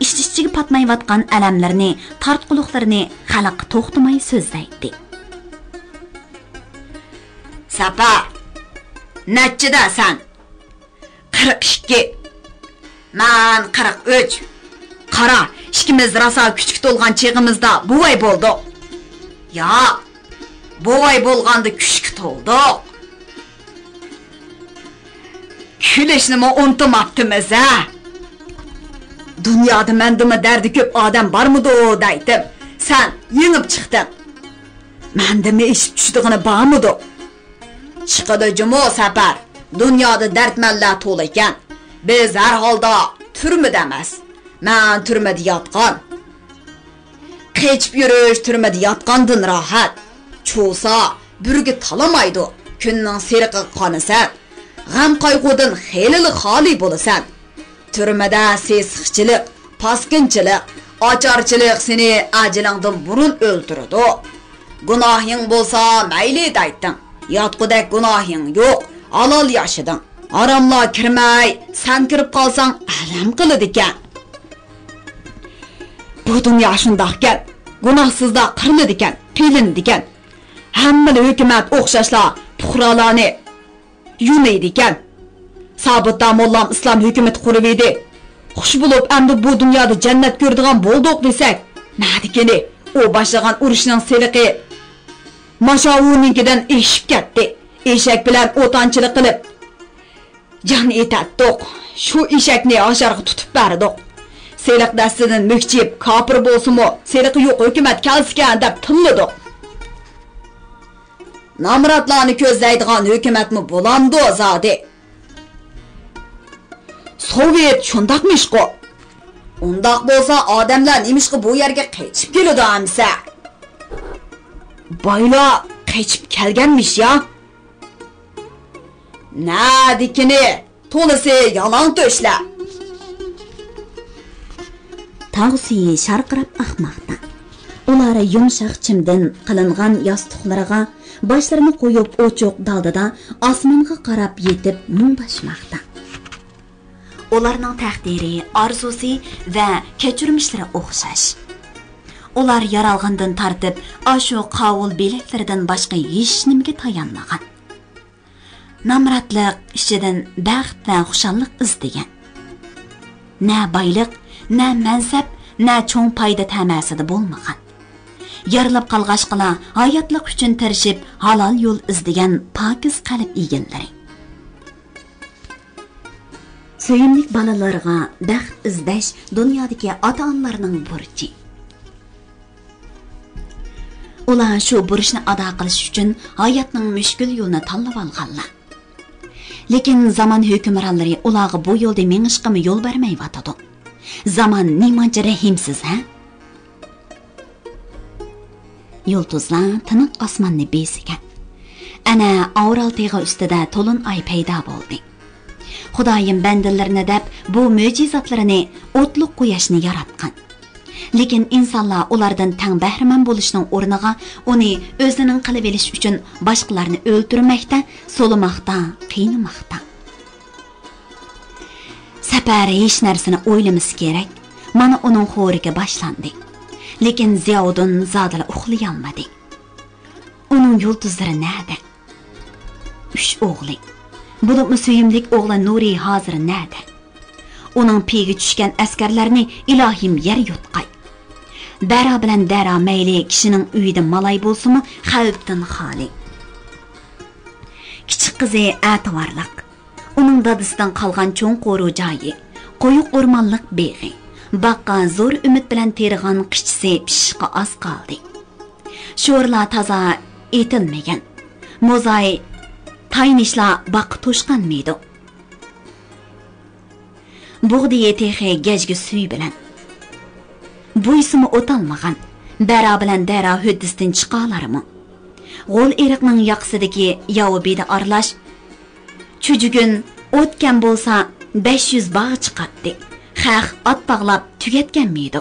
ئىچ-ئىچىگە پاتمايۋاتقان ئەلەملىرىنى، تارتقۇلۇقلىرىنى خەلققە توختىماي سۆزلەيتتى. سەپەر، نەچچىدە سەن؟ قىرىق ئىككى. مەن قىرىق ئۈچ. قارا، ئىككىمىز راسا كۈچكە تولغان چېغىمىزدا بوۋاي بولدۇق. ياق، بوۋاي بولغاندا كۈچكە تولدۇق. كۈلۈشنىمۇ ئۇنتۇماپتىمىز ھە. دۇنيادا مەندىنمۇ دەردى كۆپ ئادەم بارمىدۇ دەيتتىم. سەن يېڭىپ چىقتىڭ. مەندىنمۇ ئېشىپ چۈشىدىغىنى بارمىدۇ؟ چىقىدۇ جۇمۇ سەپەر. دۇنيادا دەردمەنلەر تولا ئىكەن. بىز ھەر ھالدا تۈرمىدە ئەمەس. مەن تۈرمىدە ياتقان. قېچىپ يۈرۈش تۈرمىدە ياتقاندىن راھەت. چۇۋسا، بۈرگۈت تالىمايدۇ، كۈننىڭ سېرىقىغا قانىسەن. غەم-قايغۇدىن خېلىلا خالىي بولىسەن. تۈرمىدە سېسىقچىلىق، پاسكىنچىلىق، ئاچارچىلىق سېنى ئەجىلىڭدىن بۇرۇن ئۆلتۈرىدۇ. گۇناھىڭ بولسا مەيلى دەيتتىڭ، ياتقۇدەك گۇناھىڭ يوق، ھالال ياشىدىڭ. ھاراملار كىرمەي، سەن كىرىپ قالساڭ ئەلەم قىلىدىكەن. بۇ دۇنيا شۇنداقكەن، گۇناھسىزلار قىرىلىدىكەن، پىلىنىدىكەن. ھەممىلا ھۆكۈمەت ئوخشاشلا پۇقرالارنى يونايدىكەن. سابىت داموللام ئىسلام ھۆكۈمىتى قۇرۇۋىدى. خۇش بولۇپ، ئەمدى بۇ دۇنيادا جەننەت كۆرىدىغان بولدۇق دېسەك، نەدىكىنى؟ ئۇ باشلىغان ئۇرۇشنىڭ سېلىقى ماشاۋۇنىڭكىدىن ئېشىپ كەتتى. ئېشەك بىلەن ئوتانچىلىق قىلىپ، جان ئېتەتتۇق. شۇ ئېشەكنى ھاشارغا تۇتۇپ بەردۇق. سېلىق دەستىدىن مۈكچىيىپ، كاپىر بولسىمۇ، سېلىقى يوق ھۆكۈمەت كەلسىكەن دەپ تىللىدۇق. نامراتلارنى كۆزلەيدىغان ھۆكۈمەتمۇ بولامدۇ زادى؟ سوۋېت شۇنداقمىشقۇ؟ ئۇنداق بولسا ئادەملەر نېمىشقا بۇ يەرگە قېچىپ كېلىدۇ ئەمىسە؟ بايلار قېچىپ كەلگەنمىش يا. نەدىكىنى؟ تولىسى يالاڭ تۆشلەر. تاغ سۈيى شارقىراپ ئاقماقتا. ئۇلار يۇمشاق چىمدىن قىلىنغان ياستۇقلىرىغا باشلىرىنى قويۇپ، ئوچۇق دالدىدا ئاسمانغا قاراپ يېتىپ مۇڭداشماقتا. ئۇلارنىڭ تەقدىرى، ئارزۇسى ۋە كەچۈرمىشلىرى ئوخشاش. ئۇلار يارالغاندىن تارتىپ ئاشۇ قاۋۇل بېلەتلىرىدىن باشقا ھېچنېمىگە تايانمىغان. نامراتلىق ئىچىدىن بەخت ۋە خۇشاللىق ئىزدىگەن. نە بايلىق، نە مەنسەپ، نە چوڭ پايدا تەمەسىدە بولمىغان. يارىلىپ قالغاچقىلا، ھاياتلىق ئۈچۈن تىرىشىپ، ھالال يول ئىزدىگەن پاكىز قەلب ئىگىلىرى. سۆيۈملۈك بالىلىرىغا بەخت ئىزدەش دۇنيادىكى ئاتا-ئانىلارنىڭ بۇرچى. ئۇلار شۇ بۇرچنى ئادا قىلىش ئۈچۈن ھاياتنىڭ مۈشكۈل يولىنى تاللىۋالغانلار. لېكىن زامان ھۆكۈمرانلىرى ئۇلارغا بۇ يولدا مېڭىشقىمۇ يول بەرمەيۋاتىدۇ. زامان نېمانچە رەھىمسىز، ھە؟ يۇلتۇزلار تىنىق ئاسماننى بېزىگەن. ئەنە، ئاۋرال تېغى ئۈستىدە تولۇن ئاي پەيدا بولدى. خۇدايىم بەندىلىرىنى دەپ بۇ مۆجىزاتلىرىنى، ئوتلۇق قۇياشنى ياراتقان. لېكىن ئىنسانلار ئۇلاردىن تەڭ بەھرىمەن بولۇشنىڭ ئورنىغا، ئۇنى ئۆزىنىڭ قىلىۋېلىش ئۈچۈن باشقىلارنى ئۆلتۈرمەكتە، سولىماقتا، قىينىماقتا. سەپەر ھېچ نەرسىنى ئويلىمىسا كېرەك. مانا ئۇنىڭ خورىكى باشلاندى. لېكىن زىياۋۇدۇن زادىلا ئۇخلىيالمىدى. ئۇنىڭ يۇلتۇزلىرى نەدە؟ ئۈچ ئوغلى، بولۇپمۇ سۆيۈملۈك ئوغلى نۇرى ھازىر نەدە؟ ئۇنىڭ پىيىگە چۈشكەن ئەسكەرلەرنى ئىلاھىم يەر يۇتقاي. بەرا بىلەن دەرا مەيلى كىشىنىڭ ئۆيىدە مالاي بولسىمۇ، خەۋپتىن خالىي. كىچىك قىزى ئەتىۋارلىق. ئۇنىڭ دادىسىدىن قالغان چوڭ قورۇ جايى، قويۇق ئورمانلىق بېغى، باغقا زور ئۈمىد بىلەن تېرىغان قىچىسى پىشىشقا ئاز قالدى. شورلار تازا ئېتىلمىگەن. موزاي، تاينىشلار باغقا توشقانمىدۇ. بۇغدىيى تېخى گەجگە سۈيى بىلەن. بويىسىمۇ ئوتالمىغان. بەرا بىلەن دەرا ھۆددىسىدىن چىقالارمۇ؟ غول ئېرىقنىڭ ياقىسىدىكى ياۋا بېدە ئارىلاش چۈجۈگۈن ئوت-كەم بولسا بەش يۈز باغ چىقاتتى. خەق ئات باغلاپ تۈگەتكەنمىدۇ؟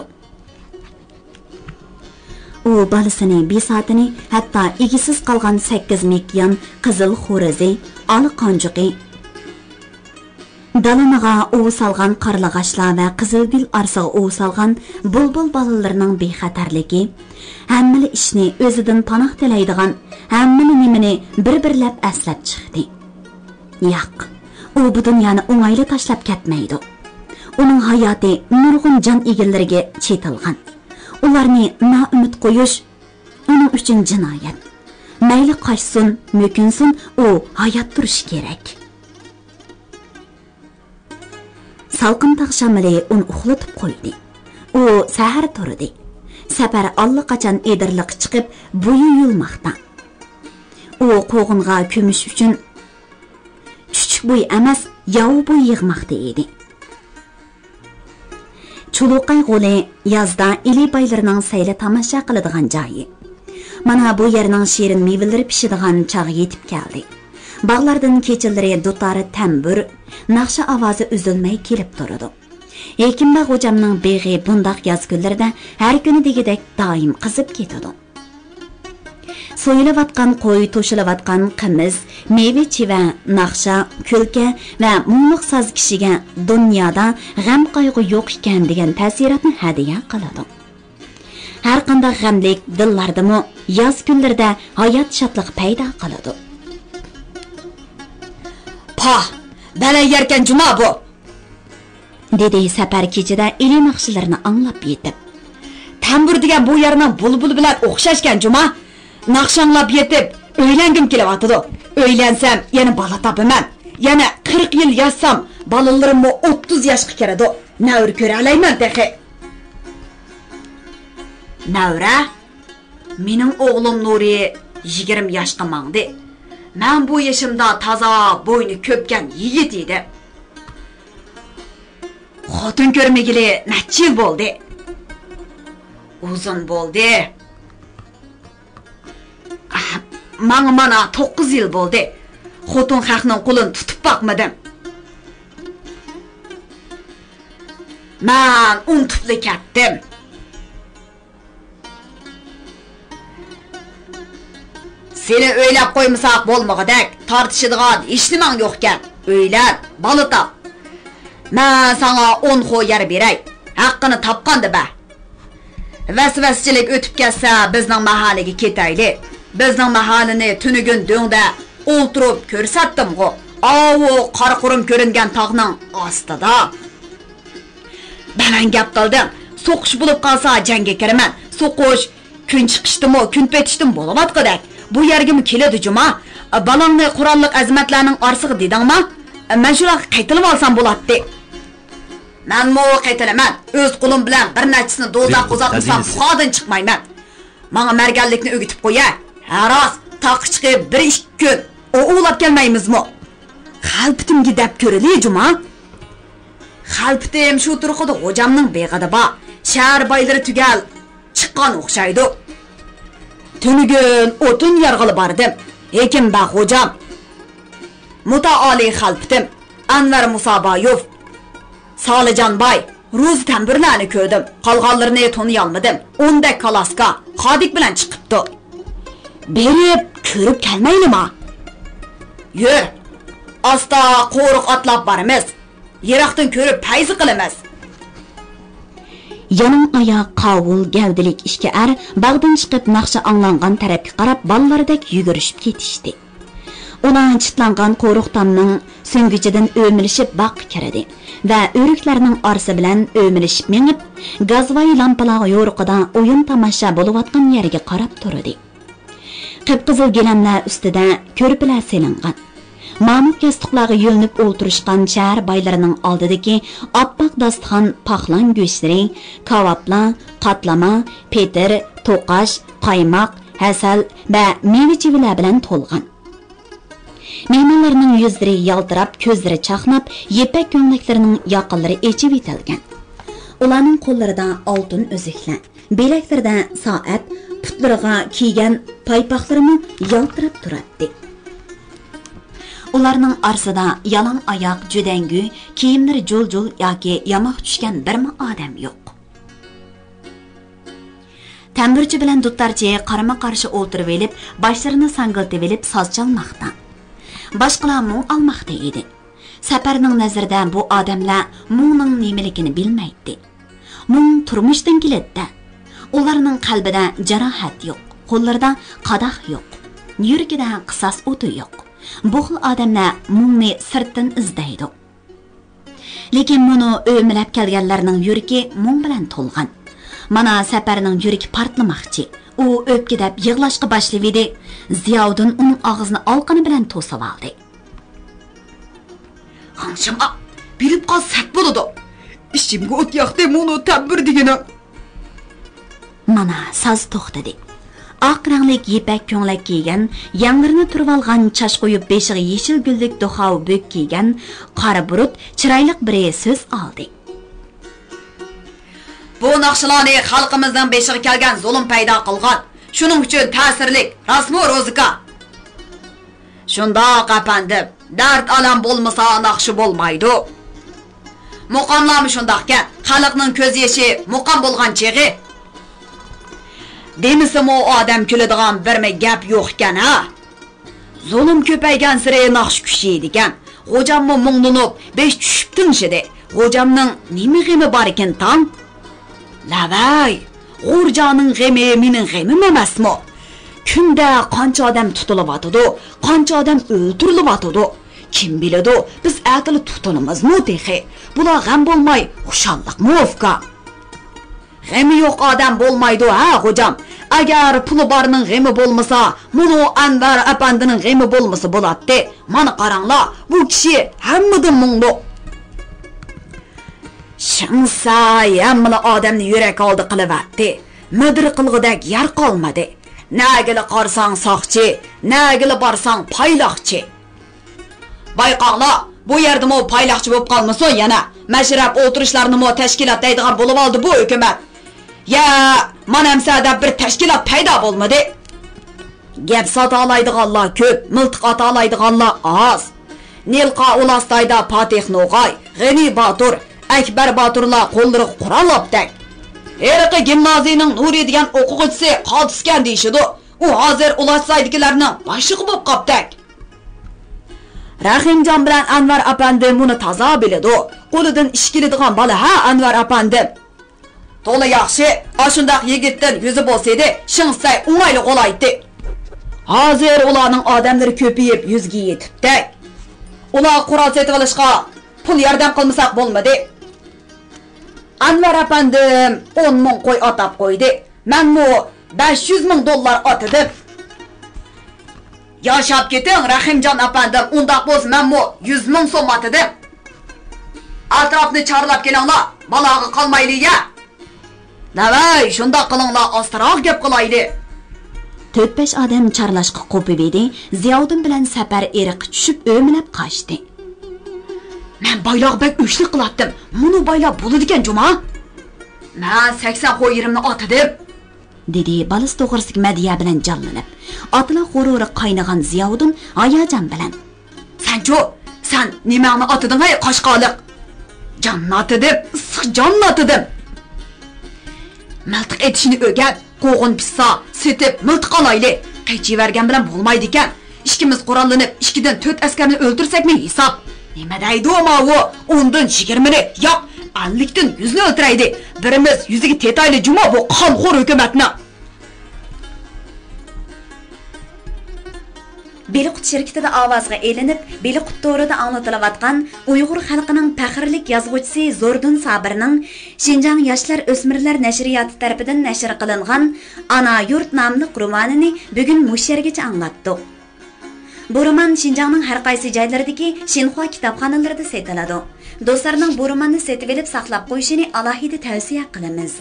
ئۇ بالىسىنى، بىساتىنى، ھەتتا ئىگىسىز قالغان سەككىز مېكىيان، قىزىل خورىزى، ئالا قانجۇقى، دالىنىغا ئۇۋا سالغان قارلىغاچلار ۋە قىزىلگۈل ئارىسىغا ئۇۋا سالغان بۇلبۇل بالىلىرىنىڭ بىخەتەرلىكى، ھەممىلا ئىشنى ئۆزىدىن پاناھ تىلەيدىغان، ھەممىلا نېمىنى بىر-بىرلەپ ئەسلەپ چىقتى. ياق، ئۇ بۇ دۇنيانى ئوڭايلا تاشلاپ كەتمەيدۇ. ئۇنىڭ ھاياتى نۇرغۇن جان ئىگىلىرىگە چېتىلغان. ئۇلارنى نائۈمىد قويۇش ئۇنىڭ ئۈچۈن جىنايەت. مەيلى قاچسۇن، مۆكۈنسۇن، ئۇ ھايات تۇرۇشى كېرەك. سالقىن تاغ شامىلى ئۇنى ئۇخلىتىپ قويدى. ئۇ سەھەر تۇردى. سەپەر ئاللىقاچان ئېدىرلىققا چىقىپ، بويى يۇيۇلماقتا. ئۇ قوغۇنغا كۆمۈش ئۈچۈن چۈچۈك بوي ئەمەس، ياۋا بوي يىغماقتا ئىدى. چۇلۇقاي غولى يازدا ئىلى بايلىرىنىڭ سەيلە تاماشا قىلىدىغان جايى. مانا بۇ يەرنىڭ شېرىن مېۋىلىرى پىشىدىغان چاغى يېتىپ كەلدى. باغلاردىن كېچىلىرى دۇتار تەمبۇر، ناخشا ئاۋازى ئۈزۈلمەي كېلىپ تۇرىدۇ. ھېكىمباغ غوجامنىڭ بېغى بۇنداق ياز كۈنلىرىدە ھەر كۈنى دېگۈدەك دائىم قىزىپ كېتىدۇ. سويۇلۇۋاتقان قوي، توشۇلۇۋاتقان قىمىز، مېۋە-چىۋە، ناخشا، كۈلكە ۋە مۇڭلۇق ساز كىشىگە دۇنيادا غەم-قايغۇ يوق ئىكەن دېگەن تەسىراتنى ھەدىيە قىلىدۇ. ھەرقانداق غەملىك دىللاردىمۇ ياز كۈنلىرىدە ھايات شادلىقى پەيدا قىلىدۇ. پاھ، بەلەن يەركەن جۇما بۇ! دېدى سەپەر كېچىدە ئىلى ناخشىلىرىنى ئاڭلاپ يېتىپ. تەمبۇر دېگەن بۇ يەرنىڭ بۇلبۇلى بىلەن ئوخشاشكەن جۇما. ناخشا ئاڭلاپ يېتىپ ئۆيلەنگۈم كېلىۋاتىدۇ. ئۆيلەنسەم يەنە بالا تاپىمەن. يەنە قىرىق يىل ياشىسام بالىلىرىممۇ ئوتتۇز ياشقا كىرىدۇ. نەۋرە كۆرەلەيمەن تېخى. نەۋرە؟ مېنىڭ ئوغلۇم نۇرى يىگىرمە ياشقا ماڭدى. مەن بۇ يېشىمدا تازا بوينى كۆپكەن يىگىت ئىدىم. خوتۇن كۆرمىگىلى نەچچە يىل بولدى؟ ئۇزۇن بولدى. ماڭا مانا توققۇز يىل بولدى. خوتۇن خەقنىڭ قولىنى تۇتۇپ باقمىدىم. مەن ئۇنتۇپلا كەتتىم. سېنى ئۆيلەپ قويمىساق بولمىغۇدەك، تارتىشىدىغان ھېچنېمەڭ يوقكەن. ئۆيلەن، بالا تاپ. مەن ساڭا ئون خو يەر بېرەي. ھەققىنى تاپقاندا بەر. ۋەسۋەسىچىلىك ئۆتۈپ كەتسە، بىزنىڭ مەھەللىگە كېتەيلى. بىزنىڭ مەھەللىنى تۈنۈگۈن دۆڭدە ئولتۇرۇپ كۆرسەتتىمغۇ. ئاۋۇ قارا قۇرۇم كۆرۈنگەن تاغنىڭ ئاستىدا. بەلەن گەپ قىلدىڭ. سوقۇش بولۇپ قالسا جەڭگە كىرىمەن. سوقۇش كۈن چىقىشتىمۇ، كۈن پېتىشتىمۇ بولۇۋاتقۇدەك. بۇ يەرگىمۇ كېلىدۇ جۇما. بالاڭنى قوراللىق ئەزىمەتلەرنىڭ ئارىسىغا دېدىڭما؟ مەن شۇلارغا قېتىلىۋالسام بولاتتى. مەنمۇ قېتىلىمەن. ئۆز قولۇم بىلەن بىر نەچچىسىنى دوزاخقا ئۇزاتمىسام، پۇخادىن چىقمايمەن. ماڭا مەرگەنلىكنى ئۆگىتىپ قويە. ھە راست، تاغقا چىقىپ بىر ئىككى كۈن ئوۋلاپ كەلمەيمىزمۇ؟ خەلپىتىمگە دەپ كۆرىلى جۇما. خەلپىتىم شۇ تۇرقىدا غوجامنىڭ بېغىدا بار. شەھەر بايلىرى تۈگەل چىققان ئوخشايدۇ. تۈنۈگۈن ئوتۇن يارغىلى باردىم. ھېكىم بەگ غوجام، مۇتائالى خەلپىتىم، ئەنۋەر مۇسابايوف، سالىجان باي، روزى تەمبۇرلارنى كۆردۈم. قالغانلىرىنى تونۇيالمىدىم. ئوندەك كالاسكا خادىك بىلەن چىقىپتۇ. بېرىپ كۆرۈپ كەلمەيلىما؟ يۈر، ئاستا قورۇق ئاتلاپ بارىمىز. يىراقتىن كۆرۈپ پەيزى قىلىمىز. يالاڭ ئاياق قاۋۇل گەۋدىلىك ئىككى ئەر باغدىن چىقىپ ناخشا ئاڭلانغان تەرەپكە قاراپ بالىلاردەك يۈگۈرۈشۈپ كېتىشتى. ئۇلار چىتلانغان قورۇق تامنىڭ سۈڭگۈچىدىن ئۆمىلىشىپ باغقا كىردى ۋە ئۆرۈكلەرنىڭ ئارىسى بىلەن ئۆمىلىشىپ مېڭىپ، گازۋاي لامپىلار يورۇقىدا ئويۇن تاماشا بولۇۋاتقان يەرگە قاراپ تۇردى. قىپقىزىل گىلەملەر ئۈستىدە كۆرپىلەر سېلىنغان. مامۇت ياستۇقلارغا يۆلىنىپ ئولتۇرۇشقان شەھەر بايلىرىنىڭ ئالدىدىكى ئاپئاق داستىخان پاقلان گۆشلىرى، كاۋاپلار، قاتلىما، پېتىر، توقاش، قايماق، ھەسەل ۋە مېۋە-چېۋىلەر بىلەن تولغان. مېھمانلارنىڭ يۈزلىرى يالتىراپ، كۆزلىرى چاقناپ، يىپەك كۆڭلەكلىرىنىڭ ياقىلىرى ئېچىۋېتىلگەن. ئۇلارنىڭ قوللىرىدا ئالتۇن ئۈزۈكلەر، بىلەكلىرىدە سائەت، پۇتلىرىغا كىيگەن پايپاقلىرىمۇ يالتىراپ تۇراتتى. ئۇلارنىڭ ئارىسىدا يالاڭ ئاياق، جۈدەڭگۈ، كىيىملىرى جۇل-جۇل ياكى ياماق چۈشكەن بىرمۇ ئادەم يوق. تەمبۇرچى بىلەن دۇتارچى قارىمۇ قارشى ئولتۇرۇۋېلىپ، باشلىرىنى ساڭگىلىتىۋېلىپ ساز چالماقتا. باشقىلار مۇڭ ئالماقتا ئىدى. سەپەرنىڭ نەزىرىدە بۇ ئادەملەر مۇڭنىڭ نېمىلىكىنى بىلمەيتتى. مۇڭ تۇرمۇشتىن كېلىدىدە. ئۇلارنىڭ قەلبىدە جاراھەت يوق، قوللىرىدا قاداق يوق، يۈرىكىدە قىساس ئوتى يوق. بۇ خىل ئادەملەر مۇڭنى سىرتتىن ئىزدەيدۇ. لېكىن مۇنۇ ئۆمىلەپ كەلگەنلەرنىڭ يۈرىكى مۇڭ بىلەن تولغان. مانا سەپەرنىڭ يۈرىكى پارتلىماقچى. ئۇ ئۆپكىدەپ يىغلاشقا باشلىۋىدى. زىياۋۇدۇن ئۇنىڭ ئاغزىنى ئالقىنى بىلەن توسۇۋالدى. خاڭشىما، بىلىپ قالسا سەت بولىدۇ. ئىچىمگە ئوت ياقتى مۇنۇ تەمبۇر دېگىنىڭ. مانا ساز توختىدى. ئاق رەڭلىك يىپەك كۆڭلەك كىيگەن، يەڭلىرىنى تۈرۈۋالغان، چاچ قويۇپ بېشىغا يېشىل گۈللۈك دوخاۋا بۆك كىيگەن قارا بۇرۇت چىرايلىق بىرى سۆز ئالدى. بۇ ناخشىلارنى خەلقىمىزنىڭ بېشىغا كەلگەن زۇلۇم پەيدا قىلغان. شۇنىڭ ئۈچۈن تەسىرلىك، راستمۇ، روزىكا؟ شۇنداق، ئەپەندىم. دەرد-ئالەم بولمىسا، ناخشا بولمايدۇ. مۇقاملارمۇ شۇنداقكەن. خەلقنىڭ كۆز يېشى مۇقام بولغان چېغى. دېمىسىمۇ، ئادەم كۈلىدىغان بىرمۇ گەپ يوقكەن، ھە؟ زۇلۇم كۆپەيگەنسېرى ناخشا كۈچىيىدىكەن. غوجاممۇ مۇڭلىنىپ، بېشى چۈشۈپ تىڭشىدى. غوجامنىڭ نېمە غېمى باركىن تاڭ؟ لەۋەي، غورجانىڭ غېمى مېنىڭ غېمىم ئەمەسمۇ؟ كۈندە قانچە ئادەم تۇتۇلۇۋاتىدۇ، قانچە ئادەم ئۆلتۈرۈلۈۋاتىدۇ. كىم بىلىدۇ، بىز ئەتىلا تۇتۇلىمىزمۇ تېخى؟ بۇلار غەم بولماي، خۇشاللىقمۇ، ئۇكا؟ غېمى يوق ئادەم بولمايدۇ ھە، غوجام. ئەگەر پۇلى بارنىڭ غېمى بولمىسا، مۇنۇ ئەنۋەر ئەپەندىنىڭ غېمى بولمىسا بولاتتى. مانا قاراڭلار، بۇ كىشى ھەممىدىن مۇڭلۇق. شېڭسەي ھەممىلا ئادەمنى يۈرەك ئالدى قىلىۋەتتى. مىدىر قىلغۇدەك يەر قالمىدى. نەگىلا قارىساڭ ساقچى، نەگىلا بارساڭ پايلاقچى. بايقاڭلار، بۇ يەردىمۇ پايلاقچى بولۇپ قالمىسۇن يەنە. مەشرەپ ئولتۇرۇشلارنىمۇ تەشكىلات دەيدىغان بولۇۋالدى بۇ ھۆكۈمەت. يە، مانا ئەمسە دەپ بىر تەشكىلات پەيدا بولمىدى. گەپ ساتالايدىغانلار كۆپ، مىلتىق ئاتالايدىغانلار ئاز. نىلقا ئۇلاستايدا پاتىخ نوغاي، غېنى باتۇر، ئەكبەر باتۇرلار قوللىرىغا قورال ئاپتەك. ھېلىقى گىمنازىيىنىڭ نۇرى دېگەن ئوقۇغۇچىسى قالتىسكەن دېيىشىدۇ. ئۇ ھازىر ئۇلاستايدىكىلەرنىڭ باشلىقى بولۇپ قاپتەك. رەھىمجان بىلەن ئەنۋەر ئەپەندى مۇنى تازا بىلىدۇ. قولىدىن ئىش كېلىدىغان بالا ھە، ئەنۋەر ئەپەندىم؟ تولا ياخشى، ئاشۇنداق يىگىتتىن يۈزى بولسىدى، شېڭسەي ئوڭايلا غولايتتى. ھازىر ئۇلارنىڭ ئادەملىرى كۆپىيىپ، يۈزگە يېتىپتەك. ئۇلار قورال سېتىۋېلىشقا پۇل ياردەم قىلمىساق بولمىدى. ئەنۋەر ئەپەندىم ئون مىڭ قوي ئاتاپ قويدى. مەنمۇ بەش يۈز مىڭ دوللار ئاتىدىم. ياشاپ كېتىڭ، رەھىمجان ئەپەندىم، ئۇنداق بولسا مەنمۇ يۈز مىڭ سوم ئاتىدىم. ئەتراپنى چارلاپ كېلىڭلار، بالاغا قالمايلى يە. دەۋەي، شۇنداق قىلىڭلار، ئاستىراق گەپ قىلايلى. تۆت-بەش ئادەم چارلاشقا قوپۇۋىدى، زىياۋۇدۇن بىلەن سەپەر ئېرىققا چۈشۈپ ئۆمىلەپ قاچتى. مەن بايلارغا بەك ئۆچلۈك قىلاتتىم، مۇنۇ بايلار بولىدىكەن جۇما. مەن سەكسەن خو يېرىمنى ئاتىدىم. دېدى بالىسى توغرىسىدىكى مەدھىيە بىلەن جانلىنىپ. ئاتىلىق غۇرۇرى قاينىغان زىياۋۇدۇن ھاياجان بىلەن. سەنچۇ، سەن نېمەڭنى ئاتىدىڭ ھەي قاشقالىق؟ جاننى ئاتىدىم، ئىسسىق جاننى ئاتىدىم. مىلتىق ئېتىشنى ئۆگەت، قوغۇن پىشسا، سېتىپ مىلتىق ئالايلى. قېچىۋەرگەن بىلەن بولمايدىكەن. ئىككىمىز قوراللىنىپ، ئىككىدىن تۆت ئەسكەرنى ئۆلتۈرسەكمۇ ھېساب. نېمە دەيدۇ ماۋۇ؟ ئوندىن يىگىرمىنى، ياق، ئەللىكتىن يۈزنى ئۆلتۈرەيلى. بىرىمىز يۈزىگە تېتايلى جۇمۇ بۇ قانخور ھۆكۈمەتنىڭ. بېلىققۇت شىركىتىدە ئاۋازغا ئېلىنىپ، بېلىققۇت تورىدا ئاڭلىتىلىۋاتقان ئۇيغۇر خەلقىنىڭ پەخىرلىك يازغۇچىسى زوردۇن سابىرنىڭ شىنجاڭ ياشلار ئۆسمۈرلەر نەشرىياتى تەرىپىدىن نەشر قىلىنغان ئانا يۇرت ناملىق رومانىنى بۈگۈن مۇشۇ يەرگىچە ئاڭلاتتۇق. بۇ رومان شىنجاڭنىڭ ھەر قايسى جايلىرىدىكى شىنخۇا كىتابخانىلىرىدا سېتىلىدۇ. دوستلارنىڭ بۇ روماننى سېتىۋېلىپ ساقلاپ قويۇشىنى ئالاھىدە تەۋسىيە قىلىمىز.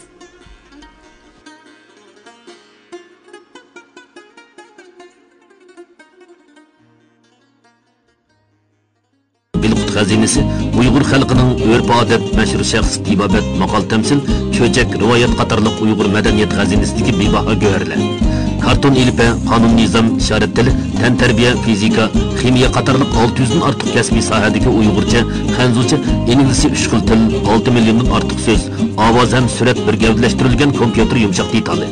بىلقۇت خەزىنىسى ئۇيغۇر خەلقىنىڭ ئۆرپ-ئادەت، مەشھۇر شەخس، تېبابەت، ماقال-تەمسىل، چۆچەك، رىۋايەت قاتارلىق ئۇيغۇر مەدەنىيەت خەزىنىسىدىكى بىباھا گۆھەرلەر. كارتون ئېلىپبە، قانۇن-نىزام، ئىشارەت تىلى، تەنتەربىيە، فىزىكا، خىمىيە قاتارلىق ئالتە يۈزدىن ئارتۇق كەسپىي ساھەدىكى ئۇيغۇرچە، خەنزۇچە، ئىنگلىزچە ئۈچ خىل تىل، ئالتە مىليوندىن ئارتۇق سۆز، ئاۋاز ھەم سۈرەت بىر گەۋدىلەشتۈرۈلگەن كومپيۇتېر يۇمشاق دېتالى.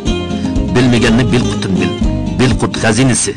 بىلمىگەننى بىلقۇتتىن بىل. بىلقۇت خەزىنىسى.